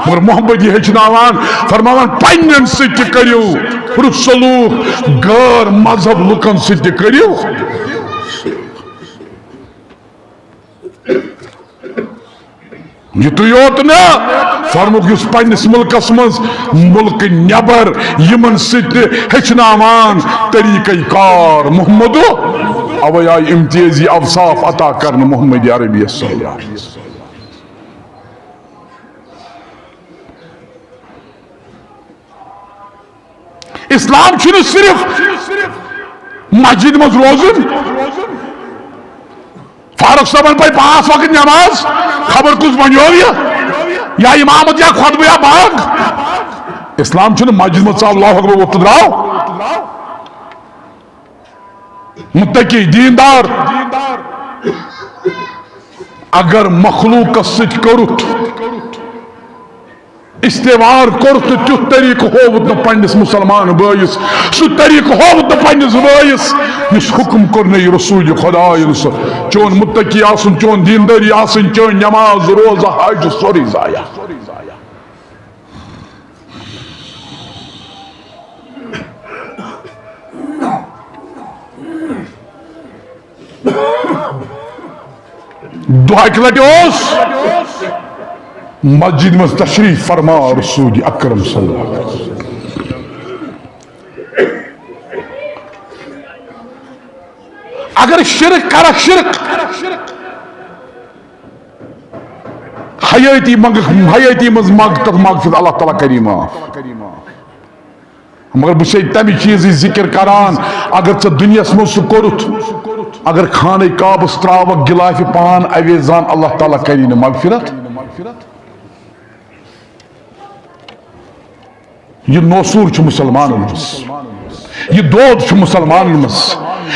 مگر محمد یہِ ہیٚچھناوان، فرماوان، پننٮ۪ن سۭتۍ تہِ کٔرِو رُت سلوٗک، غٲر مذہب لُکن سۭتۍ تہِ کٔرِو۔ یُتُے یوت نہٕ، فرمووُکھ، یُس پننِس مُلکس منٛز مُلکہٕ نٮ۪بر یِمن سۭتۍ تہِ ہیٚچھناوان طریٖقہٕ کار محمدُ، اوے آیہِ امتیازی اوصاف عطا کرنہٕ محمد عربی صلی اللہ علیہ وسلم۔ اسلام چھُنہٕ صرف مسجد منٛز روزُن، فاروق صٲبن پرِ پانٛژھ وقت نماز، خبر کُس بنیو یہِ، یا امامت یا خطبہٕ یا باغ۔ اسلام چھُنہٕ مسجد منٛز ژاو اللہ اکبر ووٚتھ تہٕ درٛاو۔ متقی، دیندار، اگر مخلوقس سۭتۍ کوٚرُتھ استعمار، کوٚرُتھ نہٕ تیُتھ طریقہٕ، ہووُتھ نہٕ پننِس مسلمان بٲیِس، سُہ طریقہٕ ہووُتھ نہٕ پننِس بٲیِس، یُس حکم کوٚر نہٕ رسول خدایَن، سُہ چون متقی آسُن، چون دیندٲری آسٕنۍ، چٲنۍ نماز، روزٕ، حج، سورُے ضایع۔ دۄہ اکہِ لٹہِ اوس مسجد منٛز تشریف فرما رسول اکرم صلی اللہ علیہ وسلم۔ اگر شرک کرکھ، شرک، حیٲتی منٛگکھ، حیٲتی منٛز منٛگ تہٕ مغفرت، اللہ تعالیٰ کری معاف۔ مگر بہٕ چھُسے تَمہِ چیٖزٕچ ذِکِر کران، اگر ژےٚ دُنیاہَس منٛز سُہ کوٚرُتھ، اگر خانہ کعبَس ترٛاوَکھ غلافِ پان اویزان، اللہ تعالیٰ کری نہٕ مغفرت۔ یہِ نوسوٗر چھُ مُسلمانَن منٛز، یہِ دود چھُ مُسلمانَن منٛز،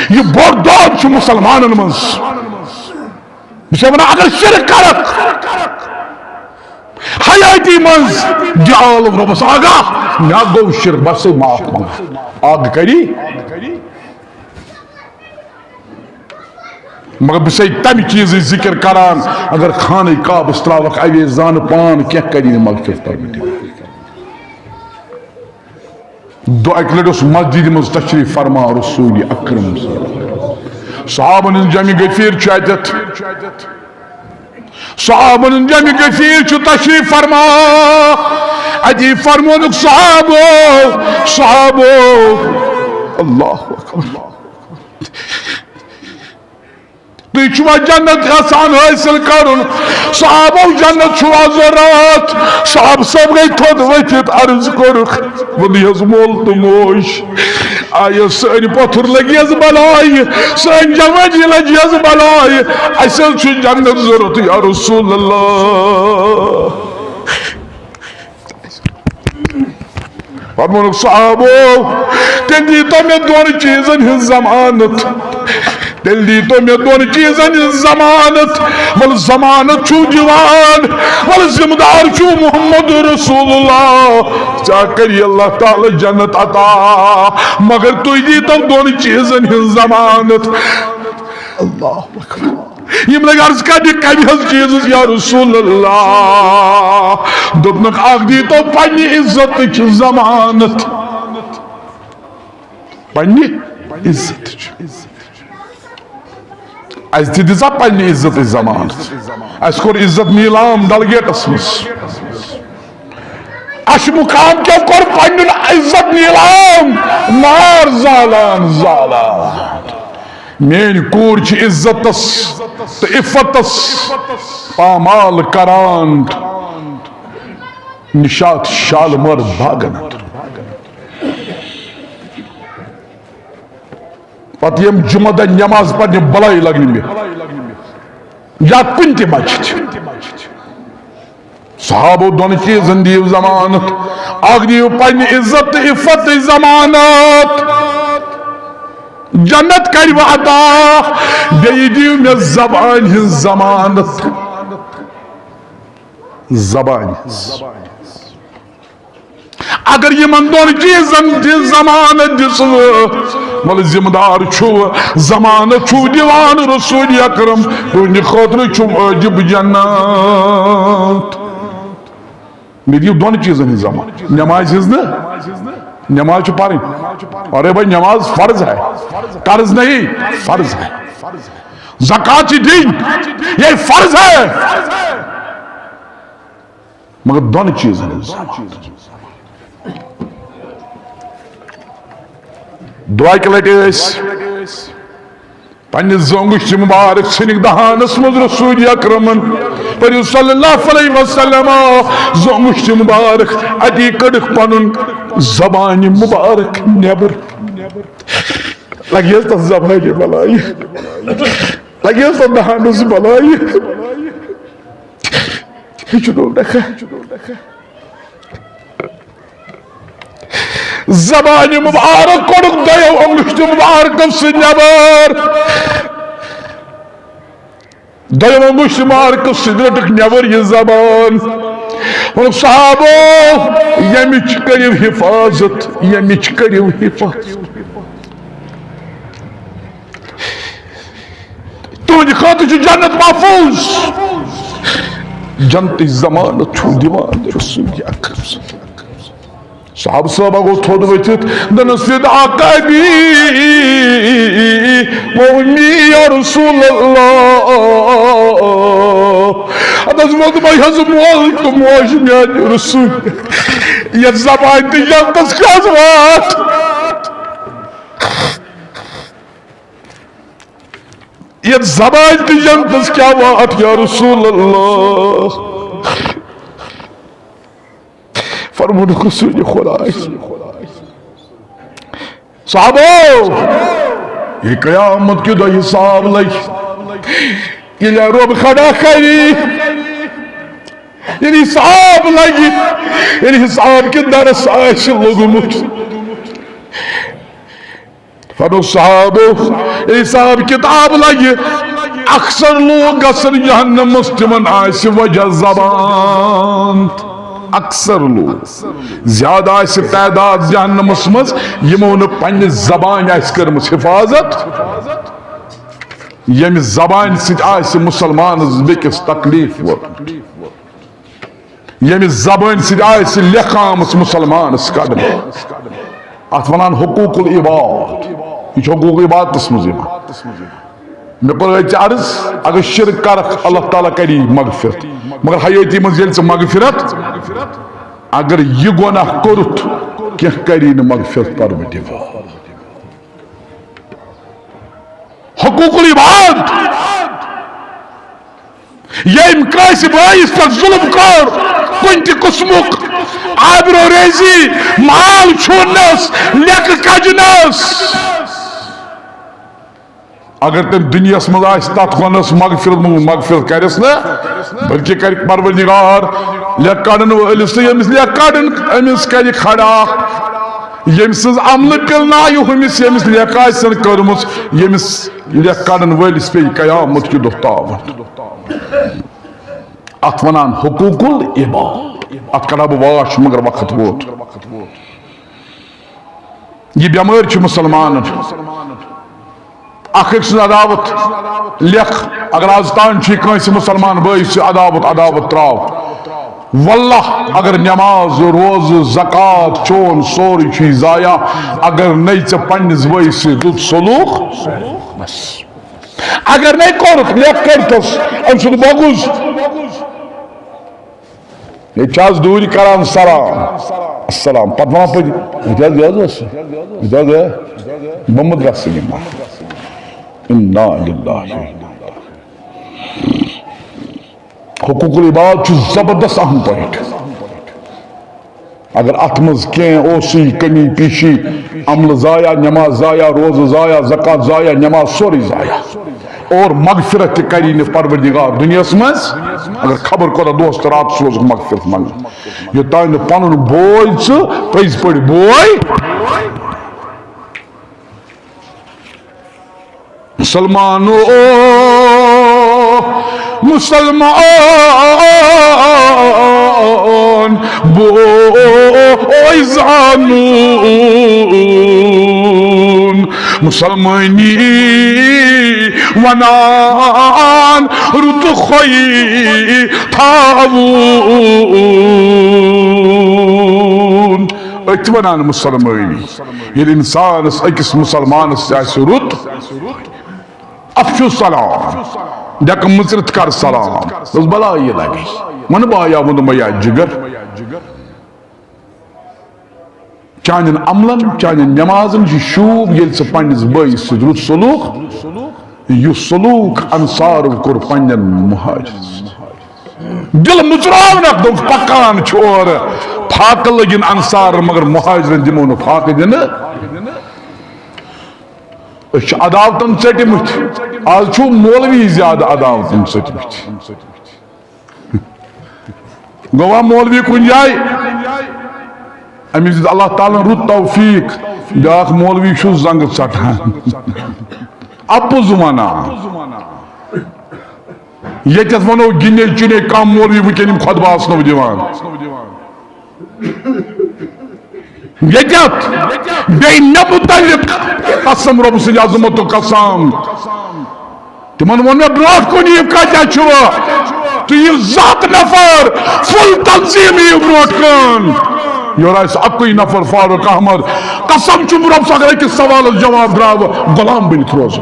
یہِ بوٚڑ دود چھُ مُسلمانَن منٛز۔ بہٕ چھُسے وَنان، اگر شرک کرکھ، حیٲتی منٛز دِ عالم رۄبَس آگاہ، مےٚ گوٚو شرک، بہٕ چھُسے معاف منٛگان۔ آگ کری۔ مگر بہٕ چھُسے تَمہِ چیٖزٕچ ذِکِر کران، اگر خانہ کعبَس ترٛاوَکھ اویزانہٕ پان، کینٛہہ کری نہٕ مغفرت۔ دۄہ اکہِ لٹہِ اوس مسجد منٛز تشریف فرما رسول اکرم صلی اللہ علیہ وسلم۔ صحابن ہٕنٛز جمع غفیر چھُ اتٮ۪تھ۔ صحابن ہٕنٛز جمع غفیر چھُ تشریف فرما۔ اتی فرمونُکھ صحابو، صحابو، اللہ اکبر۔ تُہۍ چھِوا جنت یژھان حٲصِل کرُن؟ صحابو، جنت چھُوا ضروٗرت؟ صحابہٕ صٲب گٔے تھوٚد ؤتھِتھ، عرض کوٚرُکھ، ووٚن، یہِ حظ مول تہٕ موج، آ، یۄس سٲنۍ پۄتھُر لگی حظ بلاے، سٲنۍ جوٲنی لگی حظ بلاے، اَسہِ حظ چھُ جنت ضروٗرت، یا رسول اللہ۔ فرمونُکھ، صحابو، تیٚلہِ دیٖتو مےٚ دۄن چیٖزن ہٕنٛز ضمانت۔ تیٚلہِ دیٖتو مےٚ دۄن چیٖزن ہٕنٛز ضمانت۔ وَلہٕ ضمانت چھُو دِوان، وَلہٕ ذمہٕ دار چھُو محمد رسول اللہ۔ ژےٚ کری اللہ تعالیٰ جنت عطا، مگر تُہۍ دیٖتو دۄن چیٖزن ہٕنٛز ضمانت۔ اللہ اکبر۔ یِم لٔگۍ عرض کرنہِ، کمہِ حظ چیٖزٕچ یا رسول اللہ؟ دوٚپنکھ، اکھ دیٖتو پننہِ عزتٕچ ضمانت۔ پننہِ عزتٕچ۔ اَسہِ تہِ دِژا پننہِ عزتٕچ ضمانت؟ اَسہِ کوٚر عزت نیٖلام ڈلگیٹس منٛز۔ اَسہِ مُقام کیٛاہ کوٚر پنُن عزت نیٖلام، نار زالان زالان۔ میٲنۍ کوٗر چھِ عزتس تہٕ عفتس پامال کران۔ نشاط شالمٲر باغن اندر۔ پتہٕ یِم جمعہ دۄہ نماز پرنہِ بلاے لگنہِ مےٚ، یا کُنہِ تہِ مسجد۔ صحابو دۄن چیٖزن دِیِو ضمانت۔ اکھ دِیِو پننہِ عزت تہٕ عفتٕچ ضمانت، جنت کرِ وعدہ۔ بیٚیہِ دِیِو مےٚ زبانہِ ہٕنٛز ضمانت۔ زبانہِ ہٕنٛز۔ اگر یِمن دۄن چیٖزن تہِ ضمانت دِژوٕ، وَلہٕ ذمہٕ دار چھُو، ضمانت چھُو دِوان رسول اکرم، تُہنٛدِ خٲطرٕ چھُ وٲجِب جنت۔ مےٚ دِیِو دۄن چیٖزن ہٕنٛز ضمانت، نمازِ ہٕنٛز نہٕ، نماز چھِ پرٕنۍ، ارے بھائی نماز فرض ہے، قرض نہیں، فرض ہے، زکوٰۃ چھِ دِنۍ، یہ فرض ہے۔ مگر دۄن چیٖزن ہٕنٛز ضمانت۔ دۄیہِ لٹہِ ٲسۍ پننِس زوٚنٛگٕچ تہِ مُبارک ژھٕنِکھ دہانس منٛز رسول اکرمن۔ پٔرِو صلی اللہ علیہ وسلم، زوٚنٛگٕچ تہِ مُبارک اتی کٔڑٕکھ پنُن زبانہِ مُبارک نٮ۪بر۔ لگہِ حظ تتھ زبانہِ بلایہِ، لگہِ حظ تتھ دہانس بلایہِ۔ ہیٚچھنو نکھٕ۔ زبانہِ مبارک کوٚڑُکھ دۄیو انگشتو مبارکو سۭتۍ نٮ۪بر۔ دوٚیمہِ مُشتہِ مارکس سۭتۍ رٔٹٕکھ نٮ۪بر یہِ زبان۔ ووٚنُکھ، صحابو، ییٚمِچ کٔرِو حفاظت، ییٚمِچ کٔرِو حفاظت۔ تُہنٛدِ خٲطرٕ چھُ جنت محفوظ۔ جنتٕچ ضمانت چھُو دِوان رسول اکرم صلی اللہ علیہ وسلم۔ صحابہٕ صٲبہ گوٚو تھوٚد ؤتھِتھ، دوٚپنَس، فداک ابی و امی یا رسول اللہ۔ اَتھ حظ ووٚن دوٚپمَے، حظ مول تہٕ موج میٛانہِ رسول، یَتھ زبانہِ تہٕ جنتَس کیٛاہ حظ واتھ؟ یَتھ زبانہِ تہٕ جنتَس کیٛاہ واتھ یا رسول اللہ؟ فرمونُکھ رسول خدایَس، صحابو، ییٚلہِ قیامت کہِ دۄہ حساب لگہِ، ییٚلہِ رب کھڑا کرِ، ییٚلہِ حساب لگہِ، ییٚلہِ حساب کہِ درس آسہِ لوٚگمُت، فرموو صحابو، ییٚلہِ حساب کتاب لگہِ، اکثر لوٗکھ گژھن جہنمس، تِمن آسہِ وجہ زبان۔ اکثر لوٗکھ، زیادٕ آسہِ تعداد جہنمس منٛز، یِمو نہٕ پننہِ زبانہِ آسہِ کٔرمٕژ حفاظت، ییٚمہِ زبانہِ سۭتۍ آسہِ مُسلمانس بیٚکِس تکلیف ووتمُت۔ ییٚمہِ زبٲنۍ سۭتۍ آسہِ لیکھان آمٕژ مُسلمانس کڑنہٕ۔ اتھ ونان حقوق العباد۔ یہِ چھُ حقوق عبادتس منٛز یِوان۔ مےٚ کوٚر أتۍ عرض، اگر شرک کرکھ، اللہ تعالیٰ کری مغفرت، مگر حیٲتی منٛز ییٚلہِ ژٕ مغفرت، اگر یہِ گۄناہ کوٚرُتھ، کینٛہہ کری نہٕ مغفرت پروردگار۔ حقوق العباد۔ ییٚمۍ کٲنٛسہِ بٲیِس پٮ۪ٹھ ظُلم کوٚر، کُنہِ تہِ قٕسمُک آبرو ریزی، مال چھُنس، لیٚکہٕ کجنس، اگر تٔمۍ دُنیاہس منٛز آسہِ تتھ گۄنہس مغفرت، مغفرت کرٮ۪س نہٕ، بلکہِ کرِ پروردگار لیٚکہٕ کڑن وٲلِس تہٕ ییٚمِس لیٚکہٕ کڑن، أمِس کرِ کھڑا، ییٚمۍ سٕنٛز عملہٕ پِلنایہِ ہُمِس، ییٚمِس لیٚکہٕ آسن کٔرمٕژ، ییٚمِس لیٚکھ کڑن وٲلِس پیٚیہِ قیامت کہِ دۄہ تاوان۔ اتھ ونان حقوق العباد۔ اتھ کڑا بہٕ واش، مگر وقت ووت۔ یہِ بٮ۪مٲرۍ چھِ مُسلمانن۔ اکھ أکۍ سٕنٛز عداوت لیکھ۔ اگر از تام چھُ کٲنٛسہِ مُسلمان بٲیِس سۭتۍ عداوت، عداوت تراو۔ واللہ، اگر نماز، روزٕ، زکوٰۃ، چون سورُے چھُے ضایع، اگر نَے ژےٚ پننِس بٲیِس سۭتۍ رُت سلوک، بس۔ اگر نَے کوٚرُتھ، لیکھ کٔرتھس أمۍ سُنٛد بغض۔ ییٚتہِ چھِ از دوٗرِ کران سلام، السلام، پتہٕ ونان پٔتۍ، یہِ کیٛاہ، یہِ حظ اوس، یہِ کیٛاہ گٔے؟ بہٕ مہٕ درٛسہٕ یِمن۔ انا للہ۔ حقوق العباد چھُ زبردست اہم پوائنٹ۔ اگر اتھ منٛز کینٛہہ اوسُے، کمی پیشی، عملہٕ ضایع، نماز ضایع، روزٕ ضایع، زکوٰۃ ضایع، نماز سورُے ضایع، اور مغفرت تہِ کری نہٕ پروردگار دُنیاہس منٛز، اگر خبر کوتاہ دۄہس تہٕ راتس روزُکھ مغفرت منٛگان، یوٚتام نہٕ پنُن بوے ژٕ پٔزۍ پٲٹھۍ بوے۔ مسلمانو، مسلمان بوے زانُن، مسلمٲنی ونان رُت خوے تھاوُن۔ أتھۍ ونان مسلمٲنی۔ ییٚلہِ انسانس، أکِس مسلمانس تہِ آسہِ رُت، افشو سلام، ڈیکہٕ مٕژرِتھ کر سلام۔ دوٚپُس، بلاے لگے۔ وَنہٕ بایا، ووٚنُم یا جگر، چانٮ۪ن عملن، چانٮ۪ن نمازن چھُ شوٗب، ییٚلہِ ژٕ پننِس بٲیِس سۭتۍ رُت سلوک، یُس سلوک انصارو کوٚر پننٮ۪ن مہاجرن سۭتۍ۔ دل مُژراونکھ، دوٚپ، پکان چھُ اورٕ۔ فاقہٕ لٔگِن انصارن، مگر مہاجرن دِمو نہٕ فاقہٕ دِنہٕ۔ أسۍ چھِ عداوتن ژٔٹمٕتۍ۔ آز چھُ مولوی زیادٕ عداوتن ژٔٹمٕتۍ۔ گوٚوا مولوی کُنہِ جایہِ، أمِس دیُت اللہ تعالیٰ ہن رُت توفیق، بیٛاکھ مولوی چھُ زنٛگہٕ ژٹان، اَپُز وَنان۔ ییٚتٮ۪تھ وَنو گِنے چُنے کم مولوی وٕنکٮ۪ن یِم خطبہٕ آسنو دِوان۔ ییٚتٮ۪تھ بیٚیہِ مےٚ مُتعلق قسم رۄب سٕنٛدِ عظمتُک قسم۔ تِمن ووٚن مےٚ برونٛٹھ کُن یِیِو کتہِ چھُ؟ تُہۍ یِیِو زٕ ہتھ نفر، فُل تنظیٖم یِیِو برونٛٹھ کُن۔ یورٕ آسہِ اَکُے نفر فاروق احمد۔ قسم چھُم رۄب سٕنٛدِ اگر أکِس سوالس جواب درٛاو، غلام بٔنِتھ روزو۔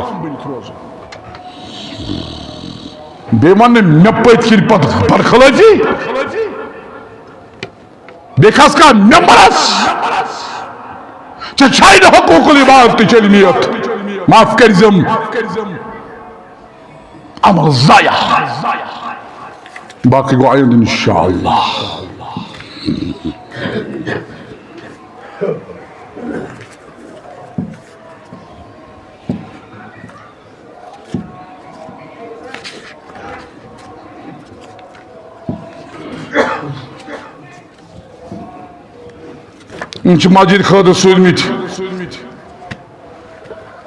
بیٚیہِ وَن نہٕ مےٚ پٔتۍ کِنۍ پتہٕ برخلٲفی۔ بیٚیہِ کھس کانٛہہ ممبرس، ژےٚ چھے نہٕ حقوق العباد تہٕ چلمیت۔ معاف کٔرزم، عمل ضایع۔ باقٕے گوٚو آیندٕ انشاءاللہ۔ یِم چھِ مسجد خٲطرٕ سوٗزمٕتۍ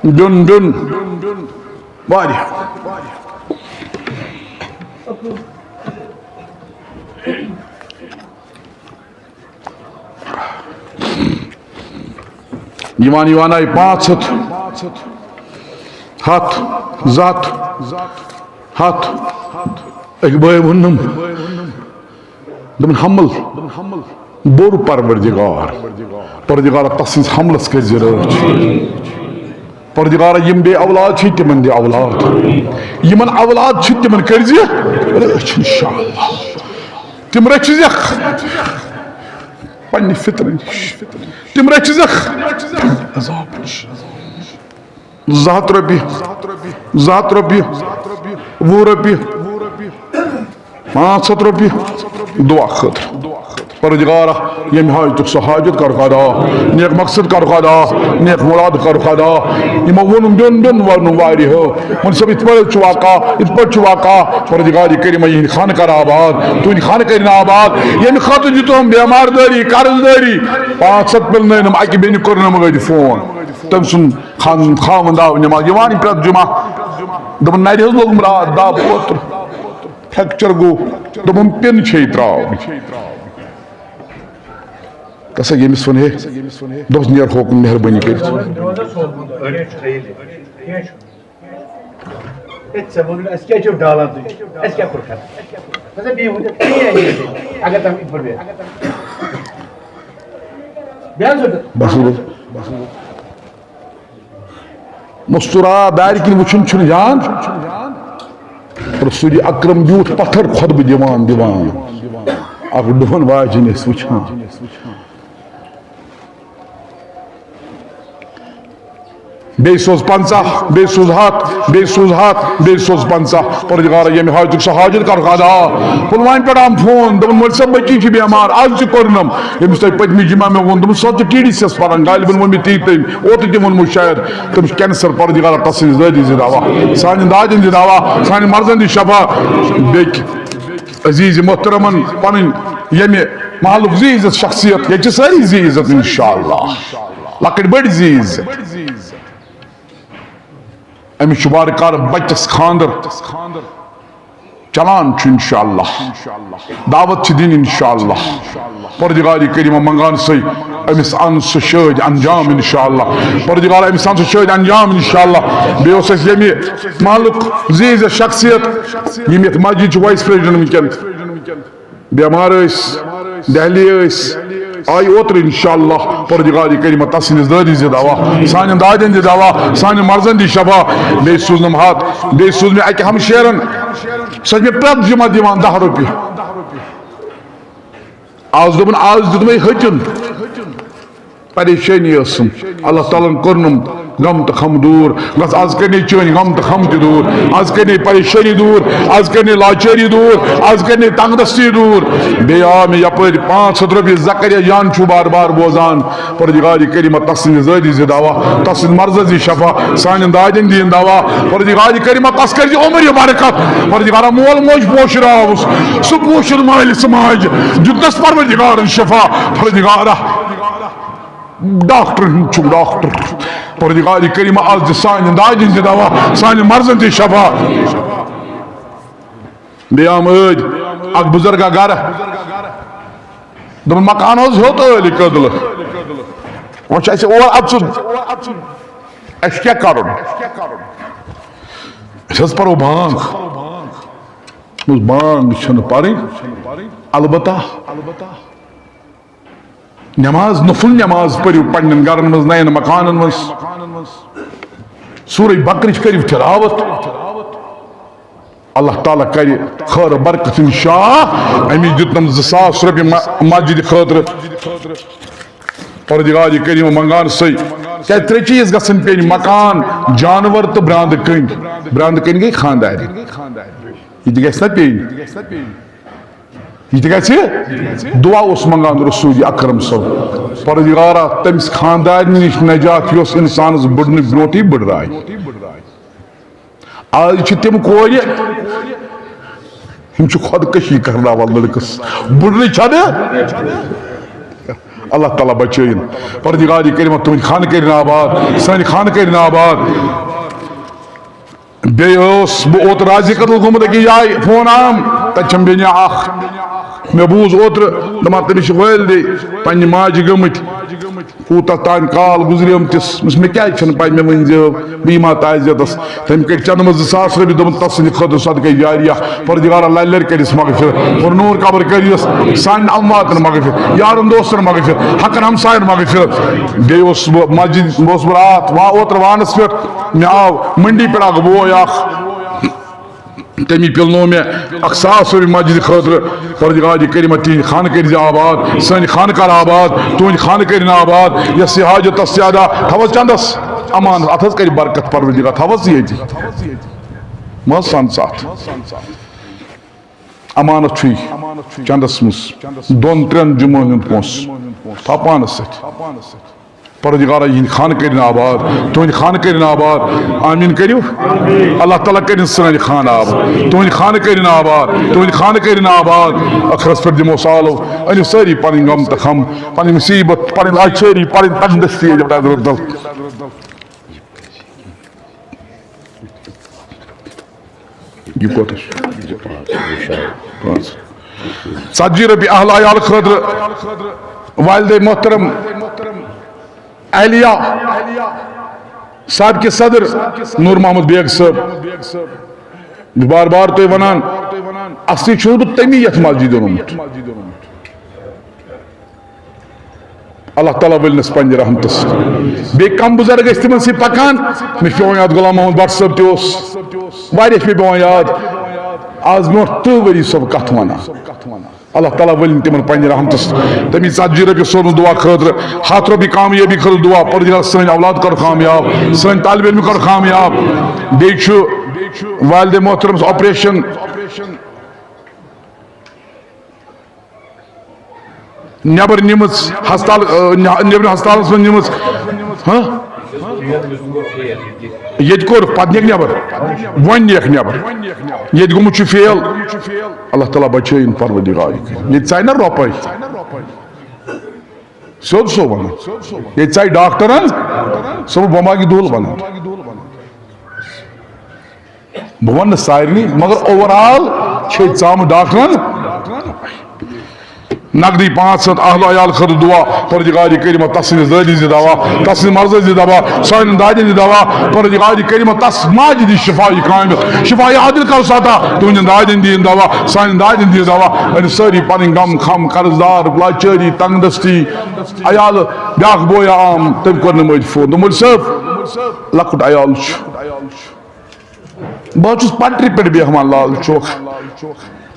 بیوٚن بیوٚن واریاہ۔ یِوان یِوان آیہِ پانٛژھ ہَتھ، ہَتھ، زٕ ہَتھ، ہَتھ۔ أکۍ بٲے ووٚنُم، دوٚپُن، "حمل بوٚر پروردگار، پروردگارا تس سٕنٛدِس حملس کٔرۍ زِ رٲچھ۔" پروردگارا، یِم بے اولاد چھِ، تِمن دِ اولاد۔ یِمن اولاد چھِ، تِمن کٔرۍ زِ رٲچھ، انشاءاللہ۔ تِم رٔچھِ زٮ۪کھ پننہِ فطرت نِش۔ تِم رٔچھِ زٮ۪کھ پننہِ عذاب نِش۔ زٕ ہَتھ رۄپیہِ، زٕ ہَتھ رۄپیہِ، وُہ رۄپیہِ، پانٛژھ ہَتھ رۄپیہِ، دُعا خٲطرٕ۔ پروردگارا، ییٚمہِ حاجتُک سُہ حاجت کَرُکھ ادا، نیک مقصد کَرُکھ ادا، نیک مُراد کَرُکھ ادا۔ یِمو ووٚنُم بیوٚن بیوٚن ووٚنُم واریاہو، ووٚن صٲب، یِتھ پٲٹھۍ چھُ واقعہ، یِتھ پٲٹھۍ چھُ واقعہ۔ پروردگار کریم، یِہِنٛدۍ خانہٕ کَر آباد، تُہٕنٛدۍ خانہٕ کٔرِن آباد۔ ییٚمہِ خٲطرٕ دیُتُم بٮ۪مار دٲری، قرض دٲری، پانٛژھ ہَتھ پِلنٲونَم، اَکہِ بیٚنہِ کوٚرنَم أتھۍ فون۔ تٔمۍ سُنٛد خان-، خاوند آو نٮ۪ماز یِوان پرٛٮ۪تھ جمعہ۔ دوٚپُن، نَرِ حظ لوٚگُم راتھ دَب اوترٕ۔ فریکچر گوٚو۔ دوٚپُن، پِن چھے ترٛاوٕنۍ۔ تَسا ییٚمِس وَن ہے، دوٚپُس، نیر ہوکُن مہربٲنی کٔرِتھ۔ ہے، ژےٚ ووٚن نہٕ اَسہِ کیٛاہ چھِو ڈالان تُہۍ؟ اَسہِ کیٛاہ کوٚر خرچ؟ ژٕ بیٚیہِ ؤنِو، کِہیٖنۍ نہٕ۔ اگر تَم یِتھ پٲٹھۍ بیٚہن۔ بیٚہن سا تہٕ۔ بس گوٚو۔ مستورا دارِ کِنۍ وٕچھُن چھُنہٕ جان۔ رسول اکرم بیوٗٹھ پتھر خطبہٕ دِوان دِوان۔ اکھ ڈُہن واجِنۍ ٲسۍ وٕچھان۔ بیٚیہِ سوز پنٛژاہ، بیٚیہِ سوز ہَتھ، بیٚیہِ سوز ہَتھ، بیٚیہِ سوز پنٛژاہ۔ پروردگارا، ییٚمہِ حاجتُک سُہ حاجت کَرُکھ ادا۔ پُلوامہِ پٮ۪ٹھ آم فون، دوٚپُن، "مولوی صٲب، بچی چھِ بٮ۪مار، آز تہِ کوٚرنَم۔ ییٚمِس تۄہہِ پٔتمہِ جمعہ مےٚ ووٚن، دوٚپُن، سۄ چھِ ٹی ڈی سی یَس پَران، غالباً ووٚن مےٚ تی تٔمۍ، اوترٕ تہِ ووٚنمُت شاید، تٔمِس چھُ کینسر، پروردگارا، تَس سٕنٛدِس دٲدِس دِ دوا، سانٮ۪ن دادٮ۪ن دِ دوا، سانٮ۪ن مرضن دِ شفا۔" بیٚکہِ عزیز محترمن پنٕنۍ ییٚمہِ محلُک زی عزت شخصیت، ییٚتہِ چھِ سٲری زی عزت انشاءاللہ، لۄکٕٹۍ بٔڑۍ زی عزت۔ أمِس چھُ وارٕ کارٕ بچس خانٛدر چلان چھُ انشاءاللہ، دعوت چھِ دِنۍ انشاءاللہ۔ پروردگارِ کریمہ منگان سُے أمِس اَن سُہ شٲدۍ انجام انشاءاللہ۔ پروردگارا أمِس اَن سُہ شٲدۍ انجام انشاءاللہ۔ بیٚیہِ اوس اَسہِ ییٚمہِ محلُک زی عزت شخصیت، یِم یَتھ مسجد چھِ وائس پریزیڈنٹ وٕنکیٚن، بٮ۪مار ٲسۍ، دہلی ٲسۍ، آیہِ اوترٕ انشاءاللہ۔ پروردگارِ کریمہ تَس سٕنٛدِس دٲدِس دِ دوا، سانٮ۪ن دادٮ۪ن دِ دوا، سانٮ۪ن مرضن دِ شفا۔ بیٚیہِ سوٗزنَم ہَتھ، بیٚیہِ سوٗز مےٚ اَکہِ ہمشیرن، سۄ چھِ مےٚ پرٛٮ۪تھ جمعہ دِوان دَہ رۄپیہِ۔ آز دوٚپُن، آز دیُت مےٚ ہیٚچُن۔ پریشٲنی ٲسٕم، اللہ تعالیٰ ہن کوٚرنم غم تہٕ خم دوٗر۔ بس آز کٔرنٕے چٲنۍ غم تہٕ خم تہِ دوٗر، آز کٔرنٕے پریشٲنی دوٗر، آز کٔرنٕے لاچٲری دوٗر، آز کٔرنٕے تنگ دستی دوٗر۔ بیٚیہِ آو مےٚ یپٲرۍ پانٛژھ ہتھ رۄپیہِ زکریا جان چھُ بار بار بوزان۔ پروردگارِ کریمہ تس سٕنٛدِ ذٲتی زِ دوا، تس سٕنٛدِ مرضس دِ شفا، سانٮ۪ن دادٮ۪ن دِیِن دوا۔ پروردگارِ کریمہ تس کٔرۍ زِ عمر یہِ برکت۔ پروردگارا مول موج پوشراوُس، سُہ پوشُن مٲلۍ سماج دیُتنس پروردگارن شفا۔ پروردگارا ڈاکٹر ہُنٛد چھُکھ ڈاکٹر۔ پروردگارِ کریمہ، از دِ سانٮ۪ن دادٮ۪ن تہِ دوا، سانٮ۪ن مرضن تہِ شفا۔ بیٚیہِ آم ٲدۍ اکھ بُزرگا گرٕ۔ دوٚپُن، مکان حظ ہیوٚت ٲلۍ کٔدلہٕ۔ وۄنۍ چھُ اَسہِ اور اَژُن۔ اَسہِ کیٛاہ کَرُن؟ أسۍ حظ پَرو بانٛگ۔ دوٚپمَس، بانٛگ چھَنہٕ پَرٕنۍ۔ البتہ نماز، نفل نماز پٔرِو پننٮ۪ن گرن منٛز، نین مکانن منٛز۔ سورہ بقرٕچ کٔرِو تلاوت۔ اللہ تعالیٰ کرِ خٲر برکت انشاء۔ أمِس دیُتنم زٕ ساس رۄپیہِ م-، مسجد خٲطرٕ۔ پروردگار کریم منگان سُے۔ کیٛازِ ترٛےٚ چیٖز گژھن پیٚنۍ، مکان، جانور تہٕ براندٕ کٔنۍ۔ براندٕ کٔنۍ گٔے خاندارِ۔ یہِ تہِ گژھِ نا پیٚنۍ؟ یہِ تہِ گژھِ؟ دعا اوس منگان رسول اکرم صٲب، پروردگارا، تٔمِس خاندارنہِ نِش نجات، یۄس انسانس بٕڈنہٕ برونٹھٕے بٕڈراے۔ آز چھِ تِم کورِ، یِم چھِ خودکشی کرناوان لڑکس۔ بٕڈنہٕ چھنہٕ۔ اللہ تعالیٰ بچٲیِن۔ پروردگار کریمہ، تُہنٛدۍ خانہٕ کٔرِن آباد، سٲنۍ خانہٕ کٔرِن آباد۔ بیٚیہِ اوس بہٕ اوترٕ رازِ قتل گوٚمُت أکِس جایہِ، فون آم، تَتہِ چھَم بیٚنہِ اَکھ۔ مےٚ بوٗز اوترٕ، دَپان تٔمِس چھِ والدے پنٛنہِ ماجہِ گٔمٕتۍ۔ کوٗتاہ تام کال گُزریومتِس، دوٚپمَس، مےٚ کیٛازِ چھَنہٕ پَے، مےٚ ؤنۍ زیو، بہٕ یِمہٕ ہا تعزیتَس۔ تٔمۍ کٔڑۍ چندٕ منٛز زٕ ساس رۄپیہِ، دوٚپُن، تَس سٕنٛدِ خٲطرٕ صدقے جاریہ۔ پروردگارا، لَرِ لَرِ کٔرِس مغفرت، اور نوٗر قبر کٔرِس سانٮ۪ن امواتَن مغفرت، یارَن دوستَن مغفرت، حقن ہمسایَن مغفرت۔ بیٚیہِ اوسُس بہٕ مسجد، اوسُس بہٕ راتھ وا-، اوترٕ وانَس پٮ۪ٹھ۔ مےٚ آو منڈی پٮ۪ٹھ اکھ بوے اکھ، تٔمی پِلنوو مےٚ اکھ ساس رۄپیہِ مسجد خٲطرٕ۔ پروردگار کریمہ، تِہنٛدِ خانہٕ کٔرۍ زِ آباد، سٲنۍ خانہٕ کر آباد، تُہنٛدِ خانہٕ کٔرِن آباد۔ یۄس یہِ حاجت تس زیادہ تھاوس چندس، امان اتھ حظ کرِ برکت پروردگار، تھاوس ییٚتہِ۔ مہ حظ سن ژٕ اتھ۔ امانت چھُے چندس منٛز دۄن ترٛٮ۪ن جمعن ہُنٛد پونٛسہٕ، تھاو پانس سۭتۍ۔ پروردگارا، یِہِنٛدۍ خانہٕ کٔرِن آباد، تُہٕنٛدۍ خانہٕ کٔرِن آباد۔ آمیٖن کٔرِو۔ اللہ تعالیٰ کٔرِن سٲنۍ خانہٕ آباد، تُہٕنٛدۍ خانہٕ کٔرِن آباد، تُہٕنٛدۍ خانہٕ کٔرِن آباد۔ ٲخرس پٮ۪ٹھ دِمو سالو، أنِو سٲری پنٕنۍ غم تہٕ خم، پنٕنۍ مُصیٖبت، پنٕنۍ لاچٲری، پنٕنۍ تنگ دستی۔ یہِ کوتاہ چھُ؟ پانٛژھ۔ ژتجی رۄپیہِ اہل عیال خٲطرٕ، والدے محترم اہلیہ، سابقہ صدر نور محمد بیگ صٲب۔ بہٕ بار بار تۄہہِ ونان، اصلی چھُس بہٕ تٔمی یتھ مسجد اوٚنمُت۔ اللہ تعالیٰ ؤلنس پننہِ رحمتس۔ بیٚیہِ کم بُزرگ ٲسۍ تِمن سۭتۍ پکان۔ مےٚ چھُ پٮ۪وان یاد، غلام محمد بٹ صٲب تہِ اوس، واریاہ چھِ مےٚ پٮ۪وان یاد۔ آز برونٛٹھ تٕرٛہ ؤری چھُسو بہٕ کتھ ونان۔ اللہ تعالیٰ ؤلِن تِمن پننہِ رحمتس۔ تٔمی ژتجی رۄپیہِ سوزُن دعا خٲطرٕ، ہتھ رۄپیہِ کامیٲبی خٲطرٕ دعا، پروردگار سٲنۍ اولاد کر کامیاب، سٲنۍ طالب علم کر کامیاب۔ بیٚیہِ چھُ والدِ محترمس آپریشن۔ نٮ۪بر نِمٕژ ہسپتال، آ، نہ-، نیٚبرِم ہسپتالس منٛز نِمٕژ۔ ہاں؟ ییٚتہِ کوٚر، پتہٕ نِیَکھ نٮ۪بر۔ وۄنۍ نِیَکھ نٮ۪بر۔ ییٚتہِ گوٚمُت چھُ فیل۔ اللہ تعالیٰ بچٲیِن پروردگار۔ ییٚتہِ ژایہِ نہ رۄپے۔ سیوٚد سو ونان۔ ییٚتہِ ژایہِ ڈاکٹرن، سُہ بۄمباگہِ دُل ونان۔ بہٕ وَنہٕ نہٕ سارنٕے، مگر overall چھِ ژامہٕ ڈاکٹرن نقدٕے پانٛژھ ہَتھ اہل عیال خٲطرٕ دعا، پروردگار کریمہ تس سٕنٛدِس دٲدِس دِ دوا، تس سٕنٛدِس مرضس دِ دوا، سانٮ۪ن دادٮ۪ن دِ دوا، پروردگار کریمہ تس ماجہِ دِ شفا کامل، شفا عادل کر ستا، تُہنٛدٮ۪ن دادٮ۪ن دِیِن دوا، سانٮ۪ن دادٮ۪ن دِیِن دوا، أمِس سٲری پنٕنۍ غم خم، قرض دار، لاچٲری، تنگ دستی، عیال، بیاکھ بوے آم، تٔمۍ کوٚر نہٕ مٔنٛزۍ فون، دوٚپُن، "مولوی صٲب، لۄکُٹ عیال چھُ۔" بہٕ حظ چھُس پٹرِ پٮ۪ٹھ بیٚہوان لال چوک۔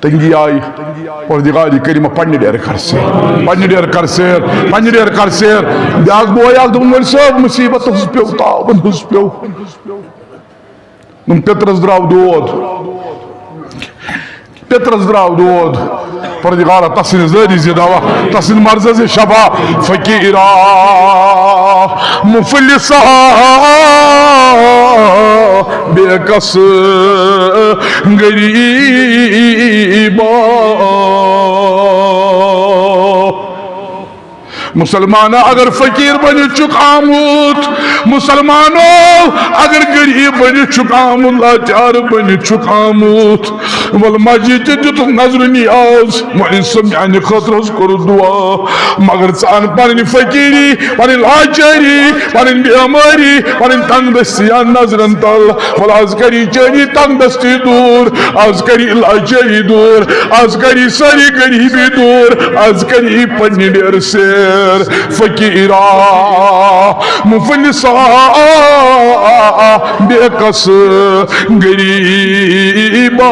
تنگی آیہِ، پروردگار کریمہ پننہِ ڈیرٕ کر سیر، پننہِ ڈیرٕ کر سیر، پننہِ ڈیرٕ کر سیر۔ بیاکھ بوے اکھ دوٚپُن، "مولوی صٲب، مُصیبت حظ پیوٚو، تاوَن حظ پیوٚو۔" دوٚپُن، "پِترَس درٛاو دود۔ پِترَس درٛاو دود۔" پروردگارا، تس سٕنٛدِس دٲدِس دِ دوا، تس سٕنٛدِ مرضس دِ شفا۔ فقیرا، مفلسا، بے کس، غریبا۔ مسلمانو، اگر فقیر بنِتھ چھُکھ آمُت، مسلمانو، اگر غریب بنِتھ چھُکھ آمُت، لاچار بنِتھ چھُکھ آمُت، ول مسجد تہِ دیُتُکھ نظر نیاز، مولوی صٲب میانہِ خٲطرٕ حظ کوٚر دعا، مگر ژٕ اَن پنٕنۍ فقیری، پنٕنۍ لاچٲری، پنٕنۍ بیمٲری، پنٕنۍ تنگ دستی اَن نظرن تل۔ ول از کری چٲنی تنگ دستی دور، از کری لاچٲری دور، از کری سٲری غریبی دور، از کری پننہِ ڈیرٕ سیر۔ فقیرا، مفلسا، بے کس غریبا،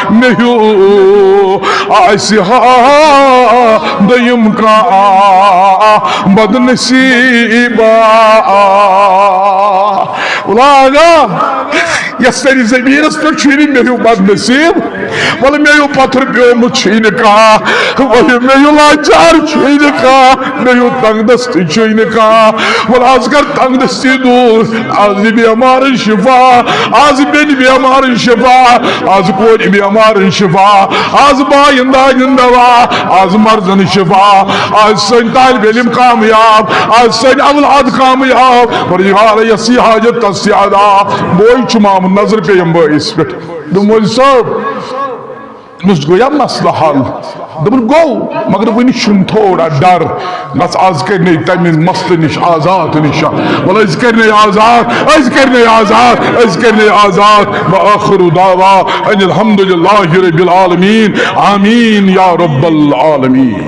مےٚ ہیوٗ آسہِ ہا دوٚیِم کانٛہہ بدنصیبا۔ لاگا، یَتھ سٲری زٔمیٖنَس پٮ۪ٹھ چھُے نہٕ مےٚ ہیوٗ بدنصیٖب، وَلہٕ مےٚ ہیوٗ پَتھر پیومُت چھُے نہٕ کانٛہہ، وَلہٕ مےٚ ہیوٗ لاچار چھُے نہٕ کانٛہہ، مےٚ ہیوٗ تنگ دستی چھُے نہٕ کانٛہہ۔ وَلہٕ آز کر تنگ دستی دوٗر، آز دِ بیمارن شفا، آز بیٚنہِ بیمارن شفا، آز کورِ بیمارن شفا، آز باین دادین دوا، آز مردن شفا، آز سٲنۍ طالب علم کامیاب، آز سٲنۍ اولاد کامیاب۔ پروردگار، یۄس یہِ حاجت تس تہِ ادا۔ بوے چھُم آمُت، نظر پیٚیَم بٲیِس پٮ۪ٹھ۔ دوٚپُن، مولوی صٲب، مےٚ گوٚو یا مسلہٕ حل؟ دوٚپُن، گوٚو، مگر وُنہِ چھُم تھوڑا ڈر۔ نَژ از کَرِ نے تَمہِ مسلہٕ نِش آزاد نِش۔ وَلہٕ أسۍ کَرِ نے آزاد، أسۍ کَرِ نے آزاد، أسۍ کَرِ نے آزاد۔ وآخر دعوا ان الحمد للہ رب العالمین۔ آمین یا رب العالمین۔